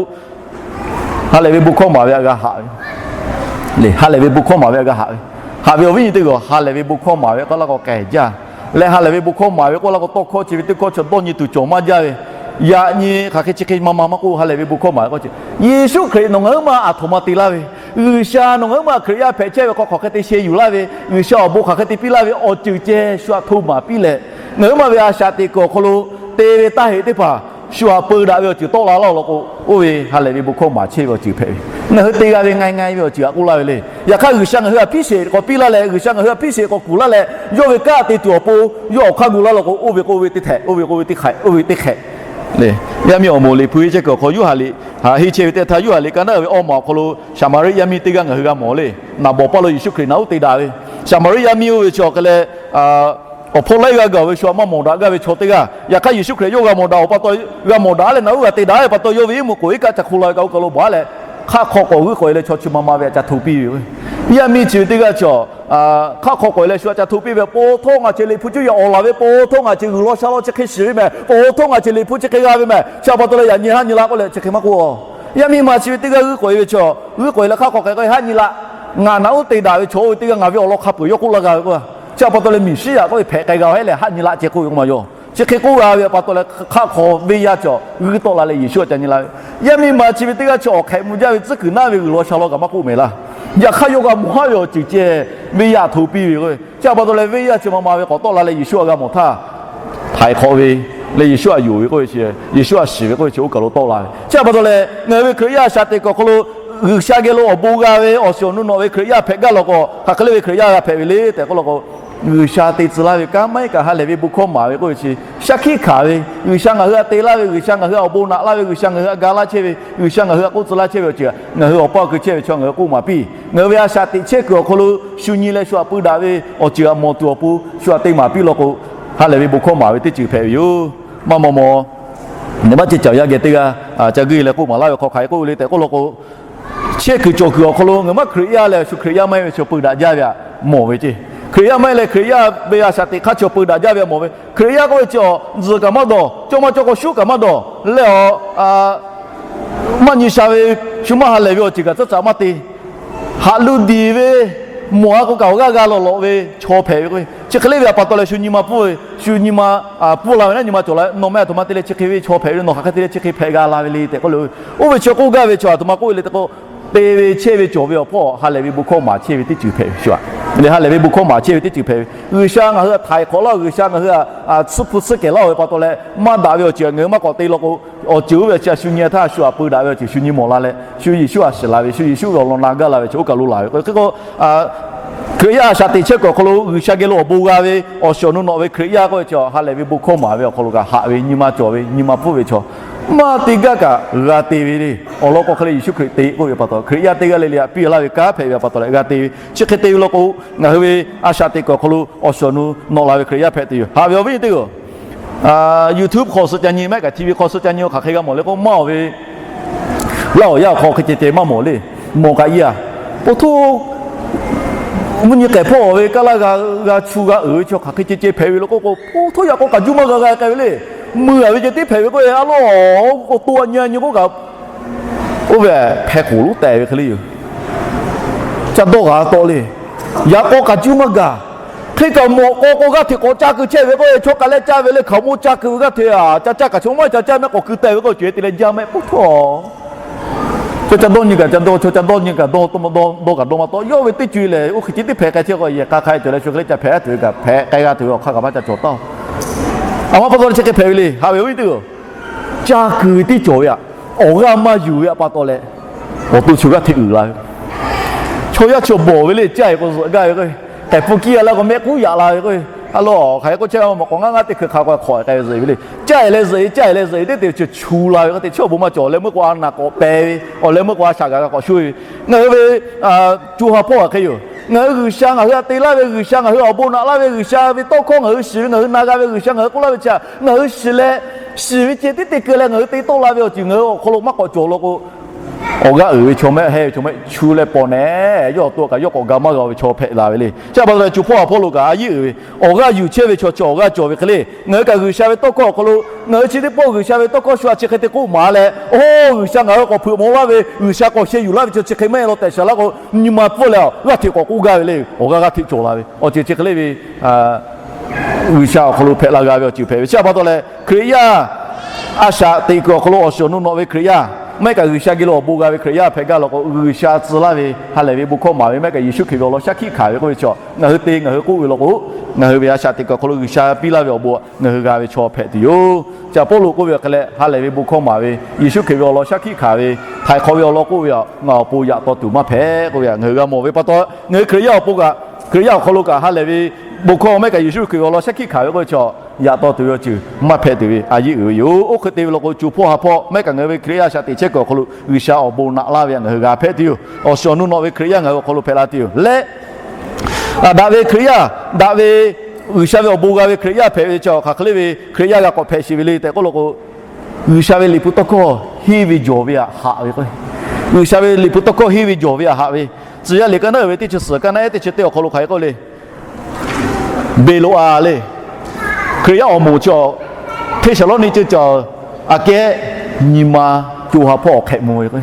ha lehˬ ve bon hkawˇ maˍ ve htaꞈ g'a haꞈ ve le. Ha lehˬ ve bon hkawˇ maˍ ve htaꞈ g'a haꞈ ve. Haꞈ ve awˬ viˉ nyi teˇ g'uˬ, ha lehˬ ve bon hkawˇ maˍ ve k'oˆ laˇ k'o k'ai jaˇ. Leh ha lehˬ ve bon hkawˇ maˍ ve k'oˆ laˇ k'o tawˇ hkawˇ chi ve teˇ hkawˇ chi dawˇ nyi tuˬ cawˬ maˇ jaˇ ve. Yaꞈ nyi hk'aˬ hk'e chi hk'e ma ma maˇ k'oˆ, ha lehˬ ve bon hkawˇ maˍ ve k'oˆ chi, Yeˍsuˆ Hkriꞈ nawˬ ngaˬ huiˉ ma aˬ htoꞈ ma te laˇ ve, G'uiˬsha nawˬ ngaˬ huiˉ ma Hkriꞈ yaˇ hpehꞈ chehˇ ve hk'aw hk'aˬ hk'e te sheh yuˬ laˇ ve, G'uiˬsha awˬ bon hk'aˬ hk'e te piˇ laˇ ve awˬ ceuˬ ceh shu htaꞈ hto maˍ piˇ leh, ngaˬ huiˉ ma ve a shaꞈ teꞈ kuiˬ awˬ hk'aw lo te ve taˇ heꞈ teˇ hpaˍ shu htaꞈ peu daꞈ ve awˬ ceuˬ tawˆ la laˇ law k'o, oˇ ve ha lehˬ ve bon hkawˇ maˍ chehˇ ve awˬ ceuˬ hpehꞈ ve. Ngaˬ hui te g'a ve ngai ngai ve awˬ ceuˬ htaꞈ k'oˆ laˇ ve le. Yaꞈ hk'aˇ G'uiˬsha ngaˬ hui htaꞈ hpiˇ sheˍ k'awꞈ piˇ laˇ leh, G'uiˬsha ngaˬ hui htaꞈ hpiˇ sheˍ k'awꞈ kuˬ laˇ leh, yawˇ ve kanˉ te tuˬ awˬ pon yawˇ awˬ hk'aˇ gu laˇ law k'o, oˇ ve k'o oˇ ve teˇ hk'e, oˇ ve k'o oˇ ve teˇ hk'e le. Yaˇ miˇ awˬ moˍ liꞈ hpu heˆ chehˇ kuiˬ awˬ hk'aw Yoˇhanˬ liꞈ, ha heˆ chehˇ ve teˇ htaˇ Yoˇhanˬ liꞈ ka naˉ ve awˇ ma awˬ hk'aw lo Saˍmaˍriˆ yaˇ miˇ teˇ g'aˇ ngaˬ hui g'a mawˬ le. Naˍ bawˍ paˇ lo Yeˍsuˆ Hkriꞈ naꞈ uˉ te daꞈ ve Saˍmaˍriˆ yaˇ miˇ oˇ ve chi awˬ hk'e leh, awˬ hpawˇ laiˉ g'aˇ gaˬ ve shu htaꞈ maˇ mawˬ daꞈ gaˇ ve chaw teˇ g'aˇ. Yaꞈ hk'aˇ Yeˍsuˆ Hkriꞈ yawˇ g'a mawˬ daꞈ awˬ pa taw, g'a mawˬ daꞈ leh naꞈ uˉ g'a te daꞈ ve pa taw, yawˇ ve iˉ mvuhˇ k'oˍ iˉ kaˆ ca hk'o la ve kaꞈ oˇ kaˬ lo baˬ leh, hk'aˆ hk'aw k'awꞈ g'uiˇ k'awꞈ e leh chaw chi ma ma ve htaꞈ ca hto piˇ ve. Yaˇ miˇ chi ve teˇ g'aˇ chi, hk'aˆ hk'aw k'awꞈ e leh shu htaꞈ ca hto piˇ ve, pa taw ngaˬ ceh liꞈ hpu cuˇ yaꞈ awˬ laˬ ve, pa taw ngaˬ ceh g'uiˬ law sha law chi hk'e shiˍ ve mehˍ, pa taw ngaˬ ceh liꞈ hpu chi hk'e g'a ve mehˍ, chi pa taw leh yaꞈ nyi haˉ nyi la k'oˆ leh chi hk'e maˇ k'oˆ. Yaˇ miˇ ma chi ve teˇ g'aˇ g'uiˇ k'awꞈ e ve chi, g'uiˇ k'awꞈ e leh hk'aˆ hk'aw k'awꞈ k'ai k'o haˉ nyi la. Ngaˬ naꞈ uˉ te daꞈ ve chaw oˇ ve teˇ g'aˇ ngaˬ ve awˬ lawn hk'a peuˬ yawˇ k'oˆ laˇ g'a ve k'o, chi pa taw leh Meˍsiˉyaꞈ k'oˆ ve hpehꞈ k'ai g'a ve hehˉ leh haˉ nyi la ceh k'oˆ ve k'o ma yawˇ. Chi hk'e k'oˆ g'a ve pa taw leh, hk'aˆ hk'aw venˇ yaˇ chi g'uiˇ tawˆ la leh Yeˍsuˆ htaꞈ ca nyi la ve, yaˇ miˇ ma chi ve teˇ g'aˇ chi awˬ hk'ehꞈ mvuh jaˇ ve tcuhˉ kuiˬ naˉ ve g'uiˬ law sha law kaꞈ maˇ k'oˆ mehˍ laˇ. Yaꞈ hk'aˇ yawˇ g'a mawˬ haˉ ve awˬ ceuˬ ceh venˇ yaˇ htaꞈ hto piˇ ve k'o, chi pa taw leh venˇ yaˇ chi ma ma ve k'awꞈ tawˆ la leh Yeˍsuˆ htaꞈ g'a mawˬ htaˇ, htaiˍ hk'awꞈ ve leh Yeˍsuˆ htaꞈ yonˍ ve k'oˆ ve chi, Yeˍsuˆ htaꞈ shiˍ ve k'oˆ ve chi oˇ kaˬ lo tawˆ la ve. Chi pa taw leh ngaˬ hui ve Hkriꞈ yaˇ a shaꞈ teꞈ kuiˬ awˬ hk'aw lo G'uiˬsha geh lo awˬ bon g'a ve awˬ shiˍ awˬ nu nawꞈ ve Hkriꞈ yaˇ hpehꞈ gaˇ law k'o, hk'aˬ hk'e le ve Hkriꞈ yaˇ g'a hpehꞈ ve le tehꞈ k'oˆ law k'o, G'uiˬsha te tcuh laˇ ve kanˉ maˇ heˆ kaꞈ ha lehˬ ve bon hkawˇ maˍ ve k'oˆ ve chi, shaˉ hkiˆ hkanˍ ve, G'uiˬsha ngaˬ hui htaꞈ te laˇ ve, G'uiˬsha ngaˬ hui htaꞈ awˬ bon naꞈ laˇ ve, G'uiˬsha ngaˬ hui htaꞈ ga laˇ chehˇ ve, G'uiˬsha ngaˬ hui htaꞈ k'oˆ tcuh laˇ chehˇ ve awˬ ceuˬ ngaˬ hui awˬ paˇ awˬ kui chehˇ ve chaw ngaˬ hui k'oˆ maˍ piˇ. Ngaˬ hui ve a shaꞈ teꞈ chehˇ kuiˬ awˬ hk'aw lo shu nyi leh shu htaꞈ peu daꞈ ve awˬ ceuˬ htaꞈ mawˬ tuˬ awˬ pon shu htaꞈ te maˍ piˇ law k'o, ha lehˬ ve bon hkawˇ maˍ ve teˇ ceuˬ hpehꞈ ve yoˬ. Maˇ maw maw, nyi maˇ ceh caˬ yaˇ geh teˇ g'aˇ ca guˇ leh k'oˆ maˍ laˇ ve hk'aw hk'aˬ hk'e k'oˆ ve le tehꞈ k'oˆ law k'o, chehˇ kuiˬ cawˬ kuiˬ awˬ hk'aw lo ngaˬ hui maˇ Hkriꞈ yaˇ leh shu Hkriꞈ yaˇ maˇ heˆ ve chaw peu daꞈ jaˇ ve htaꞈ mawˬ ve ceˇ. Hkriꞈ yaˇ maˇ heˆ leh Hkriꞈ yaˇ ve a shaꞈ teꞈ hk'aˇ chaw peu daꞈ jaˇ ve htaꞈ mawˬ ve. Hkriꞈ yaˇ k'oˆ ve chi awˬ tzuhˬ kaꞈ maˇ dawˬ, cawˇ maˇ cawˇ k'o shuˉ kaꞈ maˇ dawˬ leh awˬ maˇ nyi sha ve, shu maˇ ha lehˬ ve awˬ ceuˬ kaꞈ caˉ caꞈ maˇ te, haꞈ lu diˍ ve, mawˬ a k'o kaꞈ awˬ g'aˇ g'a lawꞈ lawꞈ ve chaw hpehꞈ ve k'o, chi hk'e le ve htaꞈ pa taw leh shu nyi ma pfuhˇ ve, shu nyi ma pfuhˇ la ve naˉ nyi ma cawˬ la, nawˬ meh a htoꞈ ma te leh chi hk'e ve chaw hpehꞈ ve le, nawˬ hk'aˬ hk'e te leh chi hk'e hpehꞈ g'a la ve le tehꞈ k'oˆ le. Oˇ ve chi k'oˆ gaˇ ve chaw a htoꞈ ma k'oˆ ve le tehꞈ k'o, te ve chehˇ ve cawˬ ve awˬ hpawˇ ha lehˬ ve bon hkawˇ maˍ chehˇ ve teˇ ceuˬ hpehꞈ ve shu a. Ha lehˬ ve bon hkawˇ maˍ chehˇ ve teˇ ceuˬ hpehꞈ ve, G'uiˬsha ngaˬ hui htaꞈ htaiˍ hk'awꞈ laˇ, G'uiˬsha ngaˬ hui htaꞈ tsuhˇ hpu tsuhˇ kehˬ laˇ ve pa taw leh maˇ daꞈ ve awˬ ceuˬ ngaˬ hui maˇ k'awꞈ te law k'o, awˬ ceuˬ oˇ ve chi a shu nyi htaˇ shu htaꞈ peu daꞈ ve awˬ ceuˬ shu nyi mawˬ la leh shu Yeˍsuˆ htaꞈ shiˍ la ve, shu Yeˍsuˆ ve awˬ lawn na gaˇ la ve chi oˇ kaˬ lo laˬ ve k'o, hk'e k'o Hkriꞈ yaˇ a shaꞈ teꞈ chehˇ kuiˬ awˬ hk'aw lo G'uiˬsha geh lo awˬ bon g'a ve awˬ shiˍ awˬ nu nawꞈ ve Hkriꞈ yaˇ k'oˆ ve chi ha lehˬ ve bon hkawˇ maˍ ve awˬ hk'aw lo kaꞈ haꞈ ve nyi ma cawˬ ve nyi ma pfuhˇ ve chaw maˇ te gaˇ kaꞈ g'a te ve le. Awˬ lawn k'o hk'e le Yeˍsuˆ Hkriꞈ te k'oˆ ve pa taw, Hkriꞈ yaˇ teˇ g'aˇ le le htaꞈ piˇ laˇ ve kanˉ hpehꞈ ve pa taw leh g'a te ve. Chi hk'e te ve law k'o, ngaˬ hui ve a shaꞈ teꞈ kuiˬ awˬ hk'aw lo awˬ shiˍ awˬ nu nawꞈ la ve Hkriꞈ yaˇ hpehꞈ tuˬ yoˬ. Haꞈ ve awˬ viˉ awˬ nyi teˇ hpaˍ-oˬ, YouTube hk'aw suh ca nyi maˇ heˆ kaꞈ TV hk'aw suh ca nyi hk'aˬ hk'e g'a mawˬ le k'o, maˇ awˬ ve laˇ awˬ yaˇ awˬ hk'aw hk'e ceh ceh maˇ mawˬ le. Mawˬ kaꞈ yaˇ, po htoˇ mvuhˇ nyi k'ehˬ hpawˇ ve kaˇ laˇ g'a, g'a chu g'a uiˍ ve chaw hk'aˬ hk'e ceh ceh hpehꞈ ve lo k'oˆ k'o, po htoˇ yaꞈ k'aw kaꞈ juˇ maˇ g'a g'a k'ai ve le. Mui a ve ceh tiˉ hpehꞈ ve k'o, a lo awˬ to a nyi a nyi k'oˆ kaꞈ oˇ ve hpeh k'oˍ lonˉ tehˬ ve hk'e le yoˬ. Ca dawˇ g'a tawˆ le. Yaꞈ k'aw kaꞈ juˇ maˇ gaˬ. Hk'e kaꞈ mawˬ k'aw k'o g'aˇ hteꞈ k'awꞈ caˇ keu chehˇ ve k'o, chaw kaꞈ leh caˇ ve le, hkaoˍmonˇ caˇ keu ve g'aˇ hteꞈ a ca caˇ kaꞈ chaw maˇ ca caˇ mehˆ k'awꞈ keu teh ve k'o, ceuˬ te leh jaˇ mehˆ po htoˇ. Chaw ca dawˇ nyi kaꞈ ca dawˇ, chaw ca dawˇ nyi kaꞈ dawˇ, dawˇ kaꞈ dawˇ maˇ tawˆ. Yawˇ ve teˇ co e lehˬ, oˇ hk'e ceh tiˉ hpehꞈ k'ai chehˇ k'o, yehˬ k'a hk'a e cawˬ leh shu hk'e le ca hpehꞈ a tuˬ ve kaꞈ hpehꞈ k'ai g'a tuˬ ve awˬ hk'aˇ kaꞈ maˇ ca cawˬ taˇ-oˬ. A ma pa taw leh chi hk'e hpehꞈ ve le. Haꞈ ve awˬ viˉ teˇ hpaˍ-oˬ, caˇ keu ve tiˉ cawˬ ve htaꞈ awˬ g'aˇ maˇ yuˬ ve htaꞈ pa taw leh, awˬ to chaw g'aˇ hteꞈ uiˍ la ve, chaw yaˇ chaw bawˬ ve le. Caˇ e k'o zuhꞈ gaˇ ve k'o, k'ehˬ pfuhˇ kiˇ a la k'o mehˆ k'uˉ yaꞈ la ve k'o, a lo hk'aˬ hk'e k'oˆ chehˇ ve maˇ mawˬ k'awꞈ ngaˇ ngaˇ teˇ hkui hk'a k'awꞈ hk'awꞈ k'ai zuhꞈ ve le. Caˇ e leh zuhꞈ e, caˇ e leh zuhꞈ e, teˇ te chi chu la ve k'o, teˇ chaw bon maˇ cawˬ leh meuˇ k'o a naˬ k'awꞈ peh ve, awˬ leh meuˇ k'o a shaꞈ g'a k'awꞈ sho ve. Ngaˬ hui ve co ha hpawˇ hk'aˬ hk'e yoˬ. Ngaˬ hui G'uiˬsha ngaˬ hui htaꞈ te laˇ ve, G'uiˬsha ngaˬ hui awˬ bon naꞈ laˇ ve, G'uiˬsha ve tawˇ hkawˇ ngaˬ hui shiˍ ve, ngaˬ hui na g'a ve, G'uiˬsha ngaˬ hui k'oˆ laˇ ve chi htaꞈ ngaˬ hui shiˍ leh, shiˍ ve ceh tiˉ te keu leh ngaˬ hui te tawˆ la ve awˬ ceuˬ ngaˬ hui awˬ hk'aw lo maˇ k'awꞈ cawˬ law k'o, awˬ g'aˇ uiˍ ve chaw mehˆ, heˇ ve chaw mehˆ chu leh paw nehˬ, yawˇ awˬ to kaꞈ yawˇ k'awꞈ ga maˇ g'a ve chaw hpehꞈ la ve le. Chi pa taw leh co hpawˇ awˬ hpawˇ lo kaꞈ a yeˇ uiˍ ve, awˬ g'aˇ yuˬ chehˇ ve chaw chi awˬ g'aˇ cawˬ ve hk'e le. Ngaˬ hui kaꞈ G'uiˬsha ve tawˇ hkawˇ awˬ hk'aw lo ngaˬ hui chi teˇ pawˆ G'uiˬsha ve tawˇ hkawˇ shu a chi hk'e te k'oˆ maˍ leh, oˇ G'uiˬsha ngaˬ hui k'awꞈ hpeuꞈ maw laˇ ve, G'uiˬsha k'awꞈ sheh yuˬ laˇ ve chi chi hk'e maˇ heˆ law tehꞈ shaˍ laˇ k'o, nyi ma pfuhˇ leh g'aˇ hteꞈ k'awꞈ k'oˆ gaˇ ve le. Awˬ g'aˇ g'aˇ hteꞈ cawˬ la ve awˬ ceuˬ chi hk'e le ve G'uiˬsha awˬ hk'aw lo hpehꞈ la g'a ve awˬ ceuˬ hpehꞈ ve. Chi pa taw leh Hkriꞈ yaˇ a shaꞈ teꞈ kuiˬ awˬ hk'aw lo awˬ shiˍ awˬ nu nawꞈ ve Hkriꞈ yaˇ, maˇ heˆ kaꞈ G'uiˬsha geh lo awˬ bon g'a ve Hkriꞈ yaˇ hpehꞈ gaˇ law k'o, G'uiˬsha tcuh laˇ ve ha lehˬ ve bon hkawˇ maˍ ve, maˇ heˆ kaꞈ Yeˍsuˆ Hkriꞈ ve awˬ lawn shaˉ hkiˆ hkanˍ ve k'oˆ ve chi, ngaˬ hui te ngaˬ hui k'oˆ ve law k'o, ngaˬ hui ve a shaꞈ teꞈ kuiˬ awˬ hk'aw lo G'uiˬsha piˇ laˇ ve awˬ bon ngaˬ hui g'a ve chaw hpehꞈ tuˬ yoˬ. Chi Pawˇluꞈ k'oˆ ve awˬ hk'e leh, ha lehˬ ve bon hkawˇ maˍ ve, Yeˍsuˆ Hkriꞈ ve awˬ lawn shaˉ hkiˆ hkanˍ ve, htaiˍ hk'awꞈ ve awˬ lawn k'oˆ ve, ngaˬ awˬ pon yaꞈ taw tuˬ maˇ hpehꞈ k'oˆ ve ngaˬ hui g'a mawˬ ve pa taw, ngaˬ hui Hkriꞈ yaˇ awˬ pon kaꞈ, Hkriꞈ yaˇ awˬ hk'aw lo kaꞈ ha lehˬ ve bon hkawˇ maˇ heˆ kaꞈ Yeˍsuˆ Hkriꞈ ve awˬ lawn shaˉ hkiˆ hkanˍ ve k'oˆ ve chi, yaꞈ taw tuˬ ve awˬ ceuˬ maˇ hpehꞈ tuˬ ve a yeˇ uiˍ ve yoˬ. Oˇ hk'e te ve law k'o, co hpawˇ ha hpawˇ maˇ heˆ kaꞈ ngaˬ hui ve Hkriꞈ yaˇ a shaꞈ teꞈ chehˇ kuiˬ awˬ hk'aw lo G'uiˬsha awˬ bon naꞈ laˇ ve htaꞈ ngaˬ hui g'a hpehꞈ tuˬ yoˬ. Awˬ shiˍ awˬ nu nawꞈ ve Hkriꞈ yaˇ ngaˬ hui awˬ hk'aw lo hpehꞈ la tuˬ yoˬ leh, daꞈ ve Hkriꞈ yaˇ, daꞈ ve G'uiˬsha ve awˬ bon g'a ve Hkriꞈ yaˇ hpehꞈ ve chi hk'aˬ hk'e le ve Hkriꞈ yaˇ g'a k'awꞈ hpehꞈ sheˍ ve le tehꞈ k'oˆ law k'o, G'uiˬsha ve liꞈ hpu tawˇ hkawˇ henˇ ve jawˬ ve htaꞈ haꞈ ve k'o, G'uiˬsha ve liꞈ hpu tawˇ hkawˇ henˇ ve jawˬ ve htaꞈ haꞈ ve, Tcuh yaˇ liꞈ ka naˉ uiˍ ve teˇ chi suhˍ ka naˉ ehˉ teˇ chi teˇ awˬ hk'aw lo hk'aˬ hk'e k'oˆ le. Beˬloꞈ-a le, Hkriꞈ yaˇ awˬ moˍ chi, Hteˇsaˍlawˇniˆ ceuˇ cawˬ aꞈ kehˉ nyi ma co ha hpawˇ awˬ hk'ehꞈ mvuh ve k'o,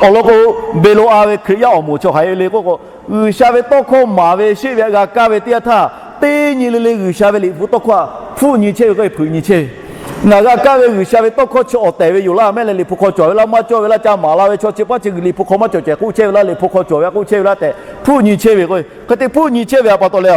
awˬ lawn k'o, Beˬloꞈ-a ve Hkriꞈ yaˇ awˬ moˍ chi hk'aˬ hk'e le k'oˆ k'o, G'uiˬsha ve tawˇ hkawˇ maˍ ve sheˆ ve htaꞈ g'a kaˇ ve teˇ yanˇ htaˇ, teˇ nyi le le G'uiˬsha ve liꞈ hpu tawˇ hkawˇ htaꞈ hpfuhˆ nyi chehˇ ve k'oˆ ve, hpeuꞈ nyi chehˇ ve. Ngaˬ g'a kaˇ ve G'uiˬsha ve tawˇ hkawˇ chi awˬ tehˬ ve yoˬ laˇ, mehˆ leh Liꞈ hpu hk'aw cawˬ ve laˇ, maˇ cawˇ ve laˇ, ca maˍ la ve chaw chi paˇ chi Liꞈ hpu hk'aw maˇ cawˬ cehˬ k'oˆ chehˇ ve laˇ, Liꞈ hpu hk'aw cawˬ ve k'oˆ chehˇ ve laˇ tehꞈ hpfuhˆ nyi chehˇ ve k'o, hk'e te hpfuhˆ nyi chehˇ ve pa taw leh,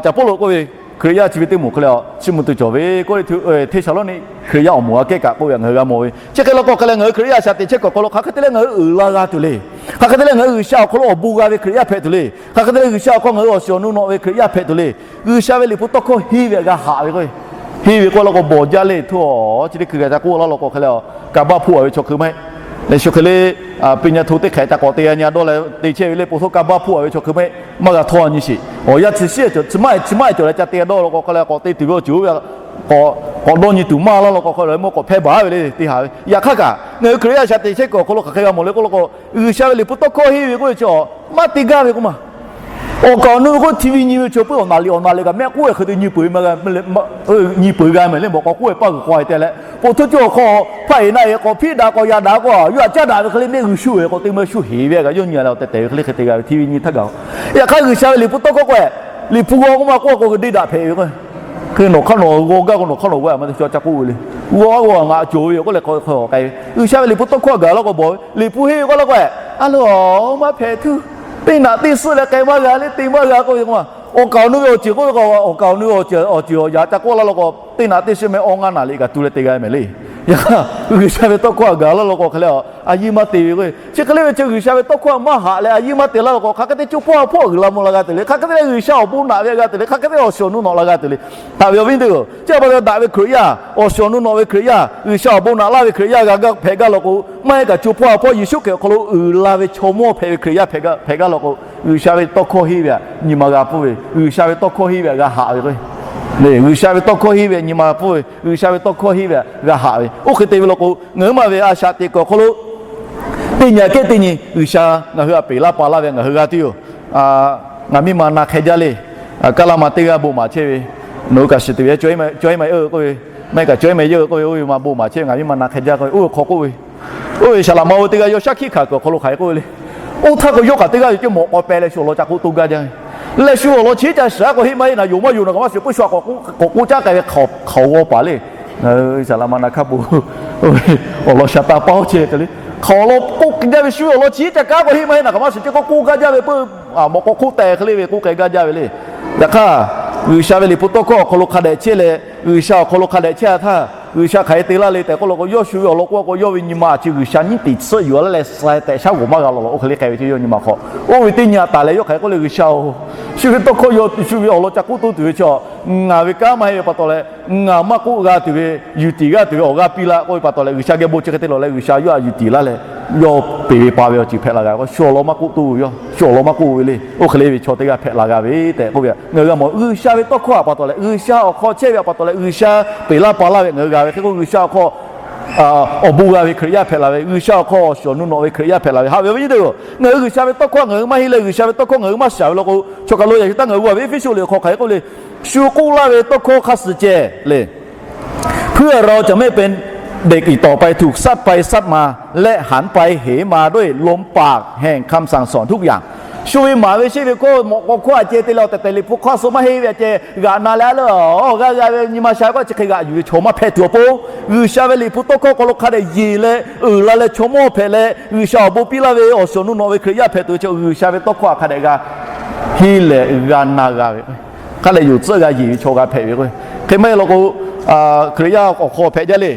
Caˍ Pawˇluꞈ k'oˆ ve, Hkriꞈ yaˇ chi ve teˇ moˍ hk'e leh a, chiˇ mvuh tuˬ cawˬ ve k'oˆ ve, Hteˇsaˍlawˇniˆ Hkriꞈ yaˇ awˬ moˍ aꞈ kehˉ kaꞈ k'oˆ ve ngaˬ hui g'a mawˬ ve. Chi hk'e law k'o hk'e leh ngaˬ hui Hkriꞈ yaˇ a shaꞈ teꞈ chehˇ kuiˬ awˬ hk'aw lo hk'aˬ hk'e te leh ngaˬ hui uiˍ la g'a tuˬ le. Hk'aˬ hk'e te leh ngaˬ hui G'uiˬsha awˬ hk'aw lo awˬ bon g'a ve Hkriꞈ yaˇ hpehꞈ tuˬ le. Hk'aˬ hk'e te leh G'uiˬsha awˬ hk'aw ngaˬ hui awˬ shiˍ awˬ nu nawꞈ ve Hkriꞈ yaˇ hpehꞈ tuˬ le. G'uiˬsha ve Liꞈ hpu tawˇ hkawˇ henˇ ve g'a haꞈ ve k'o, henˇ ve k'oˆ law k'o bawˬ jaˇ le htoˇ a, chi teˇ hkui g'a ca k'oˆ laˇ law k'o hk'e leh a, kanˇ baˆ hpfuhˆ a ve chaw hkui maˇ heˆ. Leh shu hk'e le, piˇ nyi hto teˇ hk'ehꞈ ca k'awꞈ te a nyi a dawˇ leh te chehˇ ve le po htoˇ kanˇ baˆ hpfuhˆ a ve chaw hkui maˇ heˆ, maˇ g'a htawˇ nyi sheˍ. Awˬ yanˇ chi shiˉ, chi maˇ heˆ, chi maˇ heˆ cawˬ leh ca te a dawˇ law k'o hk'e leh k'awꞈ te tuˬ ve awˬ ceuˬ oˇ ve k'awꞈ dawˇ nyi tuˬ maˇ laˇ law k'o hk'e leh mawˇ k'awꞈ hpehˇ baˬ ve le teˇ haˍ ve. Yaꞈ hk'aˇ kaꞈ ngaˬ hui Hkriꞈ yaˇ a shaꞈ teꞈ chehˇ kuiˬ awˬ hk'aw lo hk'aˬ hk'e g'a mawˬ le k'oˆ law k'o, G'uiˬsha ve Liꞈ hpu tawˇ hkawˇ henˇ ve k'oˆ ve chi maˇ te gaˇ ve k'oˆ ma. Awˬ kaˍ awˬ nu ve k'oˆ TV nyi ve chaw puiˉ awˬ naˍ liꞈ awˬ naˍ liꞈ kaꞈ mehˆ k'oˆ ve hk'e te nyi peuˬ ve maˇ g'a, nyi peuˬ g'a mehˍ le mawˬ k'awꞈ k'oˆ ve paˇ g'uiˬ k'aw e te leh, po htoˇ cawˇ awˬ hk'aw hpaˆ e naˆ e k'awꞈ hpiˆ daꞈ k'awꞈ yaꞈ daꞈ k'o, yawˇ htaꞈ caˇ daꞈ ve hk'e le mehˆ g'uiˬ shuˆ ve k'awꞈ te maˇ shuˆ heˍ ve g'a yawˇ nyi a leh awˬ tehˬ tehˬ ve hk'e le hk'e te g'a ve TV nyi htaˇ gaˬ. Yaꞈ hk'aˇ G'uiˬsha ve Liꞈ hpu tawˇ hkawˇ k'o, Liꞈ hpu g'aw k'oˆ ma k'oˆ k'o deˇ daꞈ hpehꞈ ve k'o, hk'e nawˬ hk'aˇ nawˬ g'aw gaˇ k'o nawˬ hk'aˇ nawˬ g'aw a maˇ te chaw ca k'oˆ ve le. G'aw a g'aw a ngaˬ cawˬ ve yoˬ k'oˆ leh hk'aw hk'aw k'ai ve. G'uiˬsha ve Liꞈ hpu tawˇ hkawˇ gaˬ laˇ k'o bawˬ ve, Liꞈ hpu henˇ ve k'oˆ laˇ k'o, a loˬ maˇ hpehꞈ htuˇ, teˇ naꞈ teˇ suhˆ leh k'ai maˇ g'a le te maˇ g'a k'oˆ ve k'o ma. Awˬ kaˍ awˬ nu ve awˬ ceuˬ k'oˆ ve k'o, awˬ kaˍ awˬ nu ve awˬ ceuˬ awˬ ceuˬ awˬ yaꞈ ca k'oˆ laˇ law k'o, teˇ naꞈ teˇ suhˆ mehˆ awˇ ngaˇ naˍ liꞈ kaꞈ tu leh te g'a mehˍ le. Yaꞈ hk'aˇ G'uiˬsha ve tawˇ hkawˇ a gaˬ laˇ law k'o hk'e leh a, a yiˇ maˇ te ve k'o, chi hk'e le ve chi G'uiˬsha ve tawˇ hkawˇ a maˇ haꞈ leh a yiˇ maˇ te laˇ law k'o, hk'aˬ hk'e te co hpawˇ a hpawˇ uiˍ la mvuh la g'a tuˬ le. Hk'aˬ hk'e te leh G'uiˬsha awˬ bon naꞈ ve g'a tuˬ le. Hk'aˬ hk'e te leh awˬ shiˍ awˬ nu nawꞈ la g'a tuˬ le. Haꞈ ve awˬ viˉ teˇ g'aˇ, chi a pa taw daꞈ ve Hkriꞈ yaˇ, awˬ shiˍ awˬ nu nawꞈ ve Hkriꞈ yaˇ, G'uiˬsha awˬ bon naꞈ laˇ ve Hkriꞈ yaˇ g'a gaˇ hpehꞈ gaˇ law k'o, maˇ heˆ kaꞈ co hpawˇ a hpawˇ Yeˍsuˆ Hkriꞈ awˬ hk'aw lo uiˍ la ve chaw mawˇ hpehꞈ ve Hkriꞈ yaˇ hpehꞈ gaˇ law k'o, G'uiˬsha ve tawˇ hkawˇ henˇ ve htaꞈ nyi ma g'a pfuhˇ ve, G'uiˬsha ve tawˇ hkawˇ henˇ ve htaꞈ g'a haꞈ ve k'o, G'uiˬsha ve tawˇ hkawˇ henˇ ve htaꞈ nyi ma pfuhˇ ve, G'uiˬsha ve tawˇ hkawˇ henˇ ve htaꞈ g'a haꞈ ve. Oˇ hk'e te ve law k'o, ngaˬ hui maˇ ve a shaꞈ teꞈ kuiˬ awˬ hk'aw lo teˇ nyi aꞈ kehˉ teˇ nyi G'uiˬsha ngaˬ hui htaꞈ peꞈ laˇ pa laˇ ve ngaˬ hui g'a tuˬ yoˬ. Ngaˬ miˇ ma na hk'e jaˇ le. Kaˇ laˇ ma teˇ g'aˇ bon maˍ chehˇ ve, nawˬ hui kaꞈ shiˍ tuˬ ve, cawˬ e ma e k'oˆ ve, maˇ heˆ kaꞈ cawˬ e ma e yeuˆ k'oˆ ve, oˇ ve ma bon maˍ chehˇ ve, ngaˬ miˇ ma na hk'e jaˇ k'oˆ ve, oˇ ve hk'aw k'oˆ ve, oˇ ve saˍ laꞈ ma ve teˇ g'aˇ yawˇ shaˉ hkiˆ hkanˍ kuiˬ awˬ hk'aw lo hk'aˬ hk'e k'oˆ ve le. Oˇ htaˇ k'o yawˇ kaꞈ teˇ g'aˇ yoˬ ceˇ mawꞈ k'aw peh leh shu awˬ lawn ca k'oˆ toˇ gaˇ jaˇ ve. Leh shu awˬ lawn chi iˉ ca shiˍ a k'o heˆ maˇ heˆ naˍ, yonˍ maˇ yonˍ naˍ kaꞈ maˇ shiˍ puiˉ shu a k'awꞈ k'oˆ caˉ k'ai ve hk'aˬ g'aw paˍ le. Saˍ laꞈ ma na hkaˇ po awˬ lawn sha taˇ paˇ oˇ ceh te le. Hk'aˬ awˬ lawn k'oˆ jaˇ ve shu awˬ lawn chi iˉ ca kaˉ k'o heˆ maˇ heˆ naˍ kaꞈ maˇ shiˍ ceˇ k'oˆ k'oˆ gaˇ jaˇ ve puiˉ, mawꞈ k'aw hk'oˆ teh hk'e le ve k'oˆ k'ai gaˇ jaˇ ve le. Yaꞈ hk'aˇ, G'uiˬsha ve Liꞈ hpu tawˇ hkawˇ awˬ hk'aw lo hk'a dehꞈ chehˇ leh, G'uiˬsha awˬ hk'aw lo hk'a dehꞈ chehˇ a htaˇ, G'uiˬsha hk'aˬ hk'e te laˇ le tehꞈ k'oˆ law k'o, yawˇ shu ve awˬ lawn k'oˆ k'o, yawˇ ve nyi ma a chi G'uiˬsha nyiˉ tiˍ tsuhˆ yuˬ a laˇ leh suh tehꞈ shaˉ g'oˍ maˇ g'a law law oˇ hk'e le k'ai ve ceˇ yawˇ nyi ma hk'aw. Oˇ ve teˇ nyi a taˍ leh yawˇ hk'aˬ hk'e k'oˆ le, G'uiˬsha-oˬ, shu ve tawˇ hkawˇ yaw shu ve awˬ lawn ca k'oˆ toˇ tuˬ ve chi, ngaˬ ve kanˉ maˇ heˆ ve pa taw leh, ngaˬ maˇ k'oˆ g'a tuˬ ve, yuˬ tiˍ g'aˇ tuˬ ve awˬ g'aˇ piˇ laˇ k'oˆ ve pa taw leh, G'uiˬsha geh bon chi hk'e te lawˬ leh G'uiˬsha yawˇ htaꞈ yuˬ tiˍ laˇ leh, yawˇ peꞈ ve pa ve awˬ ceuˬ hpehꞈ la g'a ve k'o, shu awˬ lawn maˇ k'oˆ toˇ ve yoˬ. Shu awˬ lawn maˇ k'oˆ ve le. Oˇ hk'e le ve chaw teˇ g'aˇ hpehꞈ la g'a ve tehꞈ k'oˆ ve ngaˬ hui g'a mawˬ. G'uiˬsha ve tawˇ hkawˇ a pa taw leh, G'uiˬsha awˬ hk'aw chehˇ ve a pa taw leh, G'uiˬsha peꞈ laˇ pa laˇ ve ngaˬ hui g'a ve hk'e k'o, G'uiˬsha awˬ hk'aw awˬ bon g'a ve Hkriꞈ yaˇ hpehꞈ la ve, G'uiˬsha awˬ hk'aw awˬ shiˍ awˬ nu nawꞈ ve Hkriꞈ yaˇ hpehꞈ la ve. Haꞈ ve awˬ viˉ nyi teˇ g'aˇ, ngaˬ hui G'uiˬsha ve tawˇ hkawˇ ngaˬ hui maˇ heˆ leh, G'uiˬsha ve tawˇ hkawˇ ngaˬ hui maˇ shaˍ ve law k'o, chaw kaˬ lo yaꞈ shu htaˇ ngaˬ hui g'a ve Eˇfeˇsuꞈ liꞈ awˬ hk'aw hk'aˬ hk'e k'oˆ le, shu k'oˆ laˇ ve tawˇ hkawˇ hk'a suhˍ ceh le. เพื่อเราจะไม่เป็นเด็กอีกต่อไป ถูกซัดไปซัดมา และหันไปเหมาด้วยลมปากแห่งคำสั่งสอนทุกอย่าง Shu ve maˍ ve sheˆ ve k'oˆ mawꞈ k'aw hkawˇ a ceh te leh awˬ tehˬ tehˬ Liꞈ hpu hkawˇ a suh maˇ heˆ ve a ceh g'aꞈ na leh a le, g'a g'a ve nyi ma sha k'o chi hk'e g'aꞈ yuˬ ve chaw maˇ hpehꞈ tuˬ awˬ pon, G'uiˬsha ve Liꞈ hpu tawˇ hkawˇ hk'aw lo hk'a dehꞈ yeˬ leh uiˍ la leh chaw mawˇ hpehꞈ leh G'uiˬsha awˬ bon piˇ laˇ ve awˬ shiˍ awˬ nu nawꞈ ve Hkriꞈ yaˇ hpehꞈ tuˬ ve chi G'uiˬsha ve tawˇ hkawˇ a hk'a dehꞈ g'a henˇ leh g'a na g'a ve, hk'a dehꞈ yuˬ tcuhˆ g'a yeˬ ve chaw g'a hpehꞈ ve k'o, hk'e maˇ heˆ law k'o, Hkriꞈ yaˇ awˬ hk'aw hpehꞈ jaˇ le.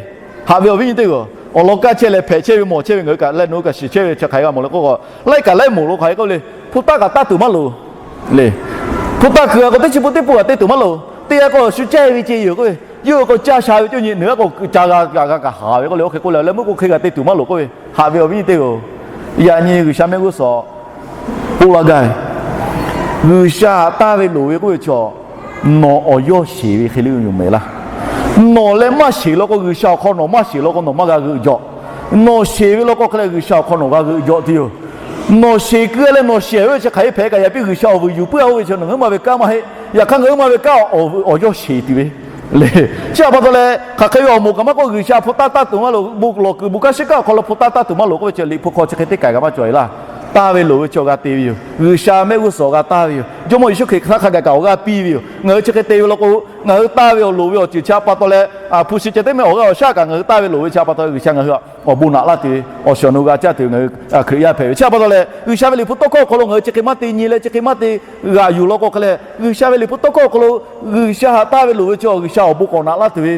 Haꞈ ve awˬ viˉ nyi teˇ g'aˇ, awˬ lawn kaˇ chehˇ leh hpehꞈ chehˇ ve mawˬ chehˇ ve ngaˬ hui kaꞈ leh nawˬ hui kaꞈ shiˍ chehˇ ve chi hk'aˬ hk'e g'a mawˬ le k'oˆ k'o, laiˉ kaꞈ laiˉ moˍ lo hk'aˬ hk'e k'oˆ le, hpu taˇ kaꞈ taˇ tuˬ maˇ loˍ le. Hpu taˇ kuiˬ a k'o teˇ chi pun teˇ pun kaꞈ te tuˬ maˇ loˍ. Teˇ g'aˇ k'o shu caˇ ve ceh yoˬ k'oˆ ve, yawˇ hui k'o caˇ sha ve cawˇ nyi, nawˬ hui a k'o ca g'a g'a g'a kaꞈ haˍ ve k'oˆ le, oˇ hk'e k'oˆ le, leh meuˇ k'o hk'e g'a te tuˬ maˇ loˍ k'oˆ ve. Haꞈ ve awˬ viˉ nyi teˇ g'aˇ, yaꞈ nyi G'uiˬsha mehˆ g'uˇ suhˍ k'oˆ laˇ gaˇ ve, G'uiˬsha taˇ ve loˍ ve k'oˆ ve chaw, nawˬ awˬ yawˇ sheˍ ve hk'e le yoˬ mehˍ laˇ. Nawˬ leh maˇ sheˍ law k'o, G'uiˬsha awˬ hk'aw nawˬ maˇ sheˍ law k'o nawˬ maˇ g'a g'euꞈ jawꞈ. Nawˬ sheˍ ve law k'o hk'e leh G'uiˬsha awˬ hk'aw nawˬ g'a g'euꞈ jawꞈ tuˬ yoˬ. Nawˬ sheˍ keu leh nawˬ sheˍ ve chi hk'aˬ hk'e hpehꞈ kaꞈ yaꞈ piˇ G'uiˬsha awˬ vuiˬ yuˬ puiˉ a oˇ ve chi ngaˬ hui ma ve kanˉ maˇ heˆ. Yaꞈ hk'aˇ ngaˬ hui ma ve kanˉ awˬ yawˇ sheˍ tuˬ ve le. Chi a pa taw leh hk'aˬ hk'e ve awˬ moˍ kaꞈ maˇ k'oˆ, G'uiˬsha hpu taˇ taˇ tuˬ maˇ loˍ, bon lawˬ kuiˬ bon kanˉ shiˉ kaˉ awˬ hk'aw lo hpu taˇ taˇ tuˬ maˇ loˍ k'oˆ ve chi Liꞈ hpu hk'aw chi hk'e teˇ k'ai kaꞈ maˇ cawˬ e laˇ. taˇ ve loˍ ve chi awˬ g'a te ve yoˬ. G'uiˬsha mehˆ g'uˇ suhˍ awˬ g'a taˇ ve yoˬ. Jawˇmawˇ Yeˍsuˆ Hkriꞈ htaˇ hk'a gaˬ kaꞈ awˬ g'aˇ piˇ ve yoˬ. Ngaˬ hui chi hk'e te ve law k'o, ngaˬ hui taˇ ve awˬ loˍ ve awˬ ceuˬ chi a pa taw leh, hpu shi ceh teˇ mehˆ awˬ g'aˇ awˬ shaˉ kaꞈ ngaˬ hui taˇ ve loˍ ve chi a pa taw G'uiˬsha ngaˬ hui awˬ bon naꞈ laˇ tuˬ ve awˬ shiˍ awˬ nu g'a caˇ tuˬ ngaˬ hui Hkriꞈ yaˇ hpehꞈ ve chi a pa taw leh, G'uiˬsha ve liꞈ hpu tawˇ hkawˇ awˬ hk'aw lo ngaˬ hui chi hk'e maˇ te nyi leh chi hk'e maˇ te g'aꞈ yuˬ law k'o hk'e leh, G'uiˬsha ve liꞈ hpu tawˇ hkawˇ awˬ hk'aw lo G'uiˬsha htaꞈ taˇ ve loˍ ve chi awˬ G'uiˬsha awˬ bon k'awꞈ naꞈ laˇ tuˬ ve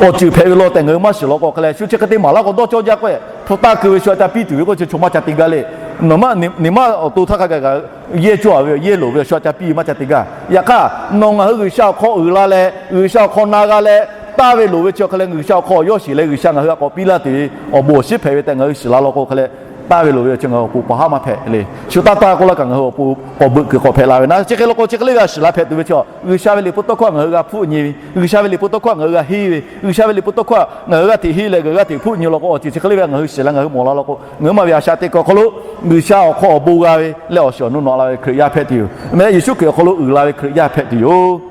awˬ ceuˬ hpehꞈ ve law tehꞈ ngaˬ hui maˇ shiˍ law k'o hk'e leh, shu chi hk'e te maˍ laˇ k'o dawˇ cawˇ jaˇ k'o, hpu taˇ keu ve shu a ca piˇ tuˬ ve k'oˆ chi chaw maˇ ca te gaˇ le. Nawˬ maˇ, niˬ maˇ awˬ to htaˇ hk'a gaˬ kaꞈ yehˇ cawˇ a ve, yehˇ loˍ ve shu a ca piˇ ve maˇ ca te gaˇ. Yaꞈ hk'aˇ nawˬ ngaˬ hui G'uiˬsha awˬ hk'aw uiˍ la leh G'uiˬsha awˬ hk'aw na g'a leh taˇ ve loˍ ve chi awˬ hk'e leh G'uiˬsha awˬ hk'aw awˬ yawˇ shiˍ leh G'uiˬsha ngaˬ hui a k'awꞈ piˇ laˇ tuˬ ve awˬ bon awˬ shiˉ hpehꞈ ve tehꞈ ngaˬ hui shiˍ la law k'o hk'e leh, taˇ ve loˍ ve chi ngaˬ hui awˬ pon paˍ haˉ maˇ hpehꞈ le. Shu taˇ taˇ k'oˆ laˇ kaꞈ ngaˬ hui awˬ pon k'awꞈ beuꞈ kuiˬ k'awꞈ hpehꞈ la ve naˉ, chi hk'e law k'o chi hk'e le ve a shiˍ la hpehꞈ tuˬ ve chi, G'uiˬsha ve liꞈ hpu tawˇ hkawˇ ngaˬ hui g'a hpuˆ nyi ve, G'uiˬsha ve liꞈ hpu tawˇ hkawˇ ngaˬ hui g'a henˇ ve, G'uiˬsha ve liꞈ hpu tawˇ hkawˇ ngaˬ hui g'a hteꞈ henˇ leh ngaˬ hui g'a hteꞈ hpuˆ nyi law k'o awˬ ceuˬ chi hk'e le ve ngaˬ hui shiˍ la ngaˬ hui mawˬ la law k'o, ngaˬ hui ma ve a shaꞈ teꞈ kuiˬ awˬ hk'aw lo G'uiˬsha awˬ hk'aw awˬ bon g'a ve leh awˬ shiˍ awˬ nu nawꞈ la ve Hkriꞈ yaˇ hpehꞈ tuˬ yoˬ. Meh Yeˍsuˆ Hkriꞈ awˬ hk'aw lo uiˍ la ve Hkriꞈ yaˇ hpehꞈ tuˬ yoˬ.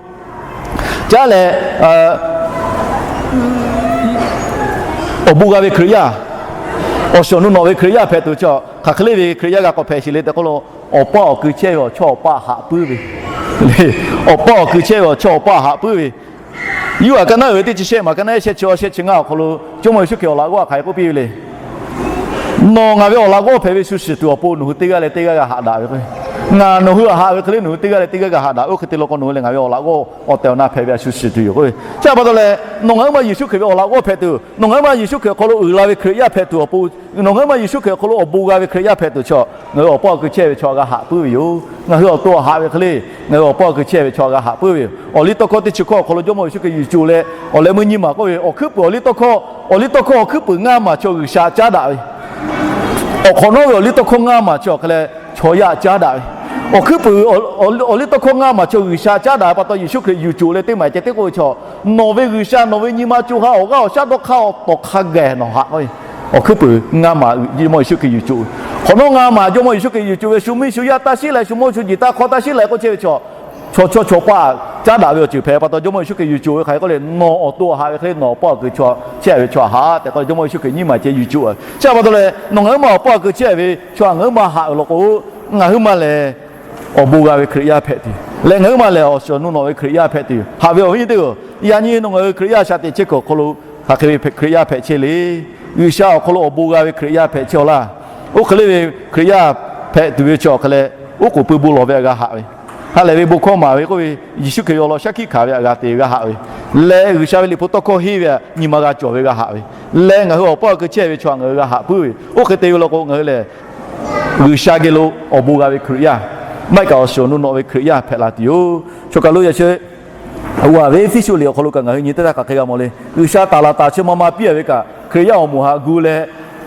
Caˉ leh, awˬ bon g'a ve Hkriꞈ yaˇ, awˬ shiˍ awˬ nu nawꞈ ve Hkriꞈ yaˇ hpehꞈ tuˬ chi hk'aˬ hk'e le ve Hkriꞈ yaˇ g'a k'awꞈ hpehꞈ sheˍ le tehꞈ k'oˆ lo, awˬ paˇ awˬ kui chehˇ ve awˬ chawˇ awˬ paˆ haꞈ puiˉ ve, awˬ paˇ awˬ kui chehˇ ve awˬ chawˇ awˬ paˆ haꞈ puiˉ ve, Yoˇhanˬ ka naˉ uiˍ ve teˇ chi shehˆ maˬ ka naˉ shehˆ chi awˬ shehˆ chi ngaˇ awˬ hk'aw lo Jawˇmawˇ Yeˍsuˆ Hkriꞈ awˬ laꞈ g'awˇ a hk'aˬ hk'e k'oˆ piˇ ve le. Nawˬ ngaˬ ve awˬ laꞈ g'awˇ hpehꞈ ve shu shiˍ tuˬ awˬ pon nawˬ hui teˇ g'aˇ leh teˇ g'aˇ g'a haꞈ daꞈ ve k'o, ngaˬ nawˬ hui a haꞈ ve hk'e le nawˬ hui teˇ g'aˇ leh teˇ g'aˇ g'a haꞈ daꞈ. Oˇ hk'e te law k'o nawˬ hui leh ngaˬ ve awˬ laꞈ g'awˇ awˬ tehˬ awˬ na hpehꞈ ve a shu shiˍ tuˬ yoˬ k'oˆ ve. Chi a pa taw leh, nawˬ ngaˬ huiˉ ma Yeˍsuˆ Hkriꞈ ve awˬ laꞈ g'awˇ hpehꞈ tuˬ, nawˬ ngaˬ huiˉ ma Yeˍsuˆ Hkriꞈ awˬ hk'aw lo uiˍ la ve Hkriꞈ yaˇ hpehꞈ tuˬ awˬ pon, nawˬ ngaˬ huiˉ ma Yeˍsuˆ Hkriꞈ awˬ hk'aw lo awˬ bon g'a ve Hkriꞈ yaˇ hpehꞈ tuˬ chi, ngaˬ hui awˬ paˇ awˬ kui chehˇ ve chaw g'a haꞈ puiˉ ve yoˬ. Ngaˬ hui awˬ to haꞈ ve hk'e le, ngaˬ hui awˬ paˇ awˬ kui chehˇ ve chaw g'a haꞈ puiˉ ve yoˬ. Awˬ liˇ tawˇ hkawˇ teˇ chi hkawˇ awˬ hk'aw lo Jawˇmawˇ Yeˍsuˆ Hkriꞈ yuˬ coˬ leh, awˬ leh meuˇ nyiˇ maˬ k'oˆ ve, awˬ hkuiˉ puiˍ awˬ liˇ tawˇ hkawˇ, awˬ liˇ tawˇ hkawˇ awˬ hkuiˉ puiˍ ngaˇ maˬ chaw G'uiˬsha caˉ daꞈ ve, awˬ hk'awꞈ nawˉ ve awˬ liˇ tawˇ hkawˇ ngaˇ maˬ chaw hk'e leh chaw yaˇ caˉ daꞈ ve, awˬ hkuiˉ puiˍ awˬ liˇ tawˇ hkawˇ ngaˇ maˬ chaw G'uiˬsha caˉ daꞈ ve pa taw Yeˍsuˆ Hkriꞈ yuˬ coˬ leh teˇ maˬ ceh teˇ k'oˆ ve chaw, nawˬ ve G'uiˬsha nawˬ ve nyi ma co ha awˬ g'aˇ awˬ shaˉ dawˇ hk'aˇ awˬ tawˍ hk'a gaˬ nawˬ haꞈ k'oˆ ve, awˬ hkuiˉ puiˍ ngaˇ maˬ Jawˇmawˇ Yeˍsuˆ Hkriꞈ yuˬ coˬ. Hk'awꞈ nawˉ ngaˇ maˬ Jawˇmawˇ Yeˍsuˆ Hkriꞈ yuˬ coˬ ve shu miˇ shu yaˇ taˇ shiˉ leh shu mawˇ shu jeˬ taˇ hk'aw taˇ shiˉ leh k'oˆ chehˇ ve chaw, chaw chawˇ chaw paˆ caˉ daꞈ ve awˬ ceuˬ hpehꞈ pa taw Jawˇmawˇ Yeˍsuˆ Hkriꞈ yuˬ coˬ ve hk'aˬ hk'e k'oˆ le, nawˬ awˬ to haꞈ ve hk'e le nawˬ awˬ paˇ awˬ kui chehˇ ve chaw haꞈ tehꞈ k'oˆ le Jawˇmawˇ Yeˍsuˆ Hkriꞈ nyiˇ maˬ ceh yuˬ coˬ. Chi a pa taw leh nawˬ ngaˬ huiˉ ma awˬ paˇ awˬ kui chehˇ ve chaw ngaˬ huiˉ ma haꞈ ve law k'o, ngaˬ huiˉ ma lehˬ awˬ bon g'a ve Hkriꞈ yaˇ hpehꞈ tuˬ, leh ngaˬ huiˉ ma lehˬ awˬ shiˍ awˬ nu nawꞈ ve Hkriꞈ yaˇ hpehꞈ tuˬ yoˬ. Haꞈ ve awˬ viˉ nyi teˇ hpaˍ-oˬ, yaꞈ nyi nawˬ ngaˬ hui Hkriꞈ yaˇ shaꞈ teꞈ chehˇ kuiˬ awˬ hk'aw lo hk'aˬ hk'e ve Hkriꞈ yaˇ hpehꞈ chehˇ le. G'uiˬsha awˬ hk'aw lo awˬ bon g'a ve Hkriꞈ yaˇ hpehꞈ chehˇ-aw laˇ. Oˇ hk'e le ve Hkriꞈ yaˇ hpehꞈ tuˬ ve chi awˬ hk'e leh, oˉ k'oˍ pui bon lawˬ ve htaꞈ g'a haꞈ ve, ha lehˬ ve bon hkawˇ maˍ ve k'oˆ ve, Yeˍsuˆ Hkriꞈ ve awˬ lawn shaˉ hkiˆ hkanˍ ve htaꞈ g'a te ve g'a haꞈ ve, leh G'uiˬsha ve liꞈ hpu tawˇ hkawˇ henˇ ve htaꞈ nyi ma g'a cawˬ ve g'a haꞈ ve, leh ngaˬ hui awˬ paˇ awˬ kui chehˇ ve chaw htaꞈ ngaˬ hui g'a haꞈ puiˉ ve, oˇ hk'e te ve law k'o ngaˬ hui lehˬ G'uiˬsha geh lo awˬ bon g'a ve Hkriꞈ yaˇ, maˇ heˆ kaꞈ awˬ shiˍ awˬ nu nawꞈ ve Hkriꞈ yaˇ hpehꞈ la tuˬ yoˬ. Chaw kaˬ lo yaꞈ sheh, a ve Eˇfeˇsuꞈ liꞈ awˬ hk'aw lo kaꞈ ngaˬ hui nyi teˇ htaˇ hk'aˬ hk'e g'a mawˬ le. G'uiˬsha taˍ laˬ taˍ chi ma ma piˇ a ve kaꞈ, Hkriꞈ yaˇ awˬ moˍ haꞈ gu leh,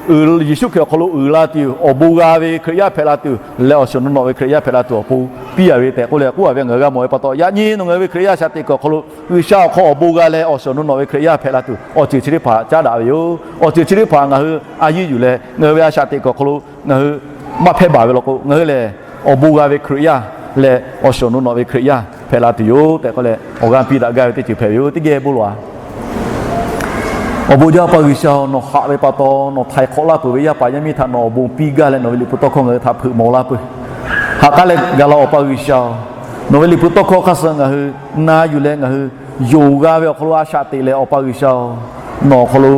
Yeˍsuˆ Hkriꞈ awˬ hk'aw lo uiˍ la tuˬ, awˬ bon g'a ve Hkriꞈ yaˇ hpehꞈ la tuˬ, leh awˬ shiˍ awˬ nu nawꞈ ve Hkriꞈ yaˇ hpehꞈ la tuˬ awˬ pon piˇ a ve tehꞈ k'oˆ leh k'oˆ a ve ngaˬ hui g'a mawˬ ve pa taw, yaꞈ nyi nawˬ ngaˬ hui ve Hkriꞈ yaˇ shaꞈ teꞈ kuiˬ awˬ hk'aw lo G'uiˬsha awˬ hk'aw awˬ bon g'a leh awˬ shiˍ awˬ nu nawꞈ ve Hkriꞈ yaˇ hpehꞈ la tuˬ awˬ ceuˬ chi teˇ hpaˍ caˉ daꞈ ve yoˬ. Awˬ ceuˬ chi teˇ hpaˍ ngaˬ hui a yiˇ yuˬ leh ngaˬ hui ve a shaꞈ teꞈ kuiˬ awˬ hk'aw lo ngaˬ hui maˇ hpehˇ baˬ ve law k'o, ngaˬ hui lehˬ awˬ bon g'a ve Hkriꞈ yaˇ leh awˬ shiˍ awˬ nu nawꞈ ve Hkriꞈ yaˇ hpehꞈ la tuˬ yoˬ tehꞈ k'oˆ leh awˬ g'aˇ piˇ daꞈ gaˇ ve teˇ ceuˬ hpehꞈ ve yoˬ. Teˇ geh bon lawˬ a Awˬ bon jaˇ Awˬ pa G'uiˬsha-oˬ, nawˬ haꞈ ve pa taw nawˬ htaiˍ hk'awꞈ laˇ peuˬ ve yaˇ paˍ yaˇ miˇ htaꞈ nawˬ awˬ bon piˇ gaˇ leh nawˬ ve liꞈ hpu tawˇ hkawˇ ngaˬ hui htaꞈ hpeuꞈ mawˬ laˇ peuˬ. Haꞈ k'aˉ leh gaˬ la Awˬ pa G'uiˬsha-oˬ, nawˬ ve liꞈ hpu tawˇ hkawˇ hk'aˇ suh ngaˬ hui na yuˬ leh ngaˬ hui yonˍ g'a ve awˬ hk'aw lo a shaꞈ teꞈ leh Awˬ pa G'uiˬsha-oˬ, nawˬ awˬ hk'aw lo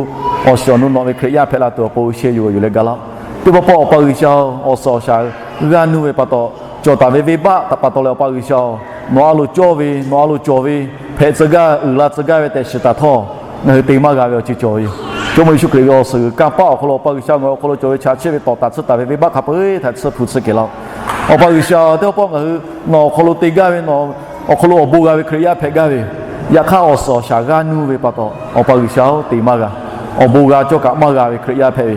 awˬ shiˍ awˬ nu nawꞈ ve Hkriꞈ yaˇ hpehꞈ la tuˬ awˬ pon sheh yuˬ yuˬ leh gaˬ laˇ-oˬ. Teˇ pawˆ pawˆ Awˬ pa G'uiˬsha-oˬ, awˬ suhˍ awˬ shaˍ g'aˇ nuˇ ve pa taw, cawˬ taˍ ve venˇbaˆ htaꞈ pa taw leh Awˬ pa G'uiˬsha-oˬ, nawˬ a loˍ cawˇ ve, nawˬ a loˍ cawˬ ve, hpehꞈ tcuh gaˇ, uiˍ la tcuh gaˇ ve tehꞈ shiˍ taˍ htawˇ, ngaˬ hui te maˇ g'a ve awˬ ceuˬ cawˬ ve yoˬ. Jawˇmawˇ Yeˍsuˆ Hkriꞈ ve awˬ suhˍ g'uiˬ kanˇ paˆ awˬ hk'aw lo Awˬ pa G'uiˬsha ngaˬ hui awˬ hk'aw lo cawˬ ve chaꞈ chiˇ ve tawˍ taˍ tcuhˇ taˍ ve venˇbaˆ hk'a peu-eˬ htaꞈ tsuhˇ hpu tsuhˇ kehˬ laˇ-oˬ. Awˬ pa G'uiˬsha, teˇ pawˆ pawˆ ngaˬ hui nawˬ awˬ hk'aw lo te gaˇ ve, nawˬ awˬ hk'aw lo awˬ bon g'a ve Hkriꞈ yaˇ hpehꞈ gaˇ ve yoˬ. Yaꞈ hk'aˇ awˬ suhˍ awˬ shaˍ g'aˇ nuˇ ve pa taw, Awˬ pa G'uiˬsha-oˬ, te maˇ g'a. Awˬ bon g'a cawˇ kaꞈ maˇ g'a ve Hkriꞈ yaˇ hpehꞈ ve,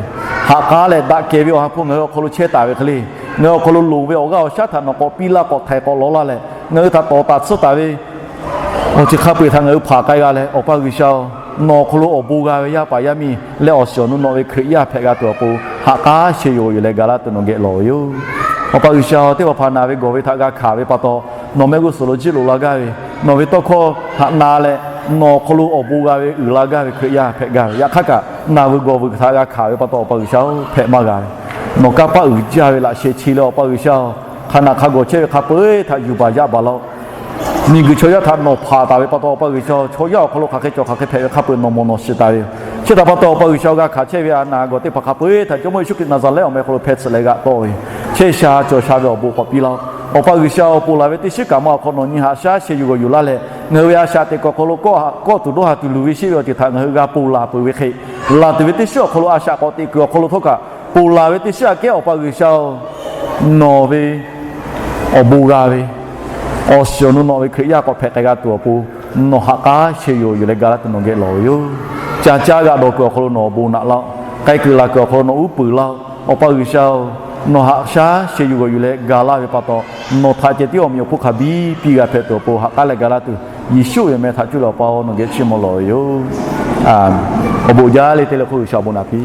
haꞈ k'aˉ leh daꞈ kehˬ ve awˬ ha hpu ngaˬ hui awˬ hk'aw lo chehˇ taˍ ve hk'e le, ngaˬ hui awˬ hk'aw lo loˍ ve awˬ g'aˇ awˬ shaˉ htaꞈ nawˬ k'awꞈ piˇ laˇ, k'awꞈ htaiˍ k'awꞈ lawˬ laˇ leh, ngaˬ hui htaꞈ tawˍ taˍ tsuhˇ taˍ ve awˬ ceuˬ hk'a peu-eˬ htaꞈ ngaˬ hui hpanˍ k'ai g'a leh, Awˬ pa G'uiˬsha-oˬ, nawˬ awˬ hk'aw lo awˬ bon g'a ve yaˇ paˍ yaˇ miˇ leh awˬ shiˍ awˬ nu nawꞈ ve Hkriꞈ yaˇ hpehꞈ g'a tuˬ awˬ pon, haꞈ k'aˉ sheh yuˬ yuˬ leh gaˬ laˇ tuˬ nawˬ geh lawˬ ve yoˬ. Awˬ pa G'uiˬsha-oˬ, teˇ hpaˍ hpaˍ naˬ ve gawˬ ve htaꞈ g'a hkanˍ ve pa taw, nawˬ mehˆ g'uˇ suhˍ lo jiˇ loꞈ la gaˇ ve, nawˬ ve tawˇ hkawˇ htaꞈ na leh, nawˬ awˬ hk'aw lo awˬ bon g'a ve uiˍ la gaˇ ve Hkriꞈ yaˇ hpehꞈ gaˇ ve, yaꞈ hk'aˇ kaꞈ naˬ vuiˬ gawˬ vuiˬ htaꞈ g'a hkanˍ ve pa taw, Awˬ pa G'uiˬsha-oˬ, hpehꞈ maˇ g'a ve Nawˬ kanˇ paˆ uiˍ jaˇ ve laꞈ sheh chi leh Awˬ pa G'uiˬsha-oˬ, hk'a naꞈ hk'a gawˬ chehˇ ve hk'a peu-eˬ htaꞈ yuˬ baˬ yaˇ baˬ laˇ-oˆ. Miˬguiˬ chaw yaˇ htaꞈ nawˬ hpanˍ taˍ ve pa taw Awˬ pa G'uiˬsha-oˬ, chaw yaˇ awˬ hk'aw lo hk'aˬ hk'e cawˬ hk'aˬ hk'e hpehꞈ ve hk'a peu-eˬ nawˬ mawˬ nawˬ shiˍ taˍ ve yoˬ. Chi htaꞈ pa taw Awˬ pa G'uiˬsha-oˬ, g'a hkanˍ chehˇ ve a naˍ gawˬ teˇ hpaˍ hk'a peu-eˬ htaꞈ Jawˇmawˇ Yeˍsuˆ Hkriꞈ Naˍzaˍrehˆ awˬ meh hk'aw lo hpeh tsuhꞈ leh g'aꞈ tawˆ ve yoˬ. Chehˇ sha cawˬ sha ve awˬ bon k'awꞈ piˇ laˇ-oˆ. Awˬ pa G'uiˬsha-oˬ, ponˬ laˬ ve teˇ shiˉ kaꞈ ma awˬ hk'aw nawˬ nyi haꞈ shaˉ sheh yuˬ g'awˬ yuˬ laˇ leh, ngaˬ hui ve a shaꞈ teꞈ kuiˬ awˬ hk'aw lo kawˆ tuˬ dawˇ haˍ tuˬ luˬ ve sheˆ ve awˬ ceuˬ htaꞈ ngaˬ hui g'a ponˬ laˬ peuˬ ve hk'e, laˬ tuˬ ve teˇ shiˉ awˬ hk'aw lo a shaꞈ k'awꞈ teꞈ kuiˬ awˬ hk'aw lo htawˇ kaꞈ, ponˬ laˬ ve teˇ shiˉ aꞈ kehˉ Awˬ pa G'uiˬsha-oˬ, nawˬ ve awˬ bon g'a ve, awˬ shiˍ awˬ nu nawꞈ ve Hkriꞈ yaˇ k'awꞈ hpehꞈ k'ai g'a tuˬ awˬ pon, nawˬ haꞈ k'aˉ sheh yuˬ g'awˬ yuˬ leh ga laˇ tuˬ nawˬ geh lawˬ ve yoˬ. Ca caˇ g'aꞈ dawˬ kuiˬ awˬ hk'aw lo nawˬ awˬ bon naꞈ laˇ-oˆ. K'ai kuiˬ laˬ kuiˬ awˬ hk'aw lo nawˬ uˉ peunˍ laˇ-oˆ. Awˬ pa G'uiˬsha-oˬ, nawˬ haꞈ shaˉ sheh yuˬ g'awˬ yuˬ leh ga laˇ ve pa taw, nawˬ htaꞈ ceh tiˉ awˬ meꞈ awˬ hponˇ hk'a biˇ piˇ g'a hpehꞈ tuˬ awˬ pon haꞈ k'aˉ leh ga laˇ tuˬ, Yeˍsuˆ ve meh htaꞈ cuˇ leh Awˬ pa-oˬ, nawˬ geh chiˇ mvuh lawˬ ve yoˬ. Awˬ bon jaˇ le te leh hk'oˆ G'uiˬsha awˬ bon naꞈ piˇ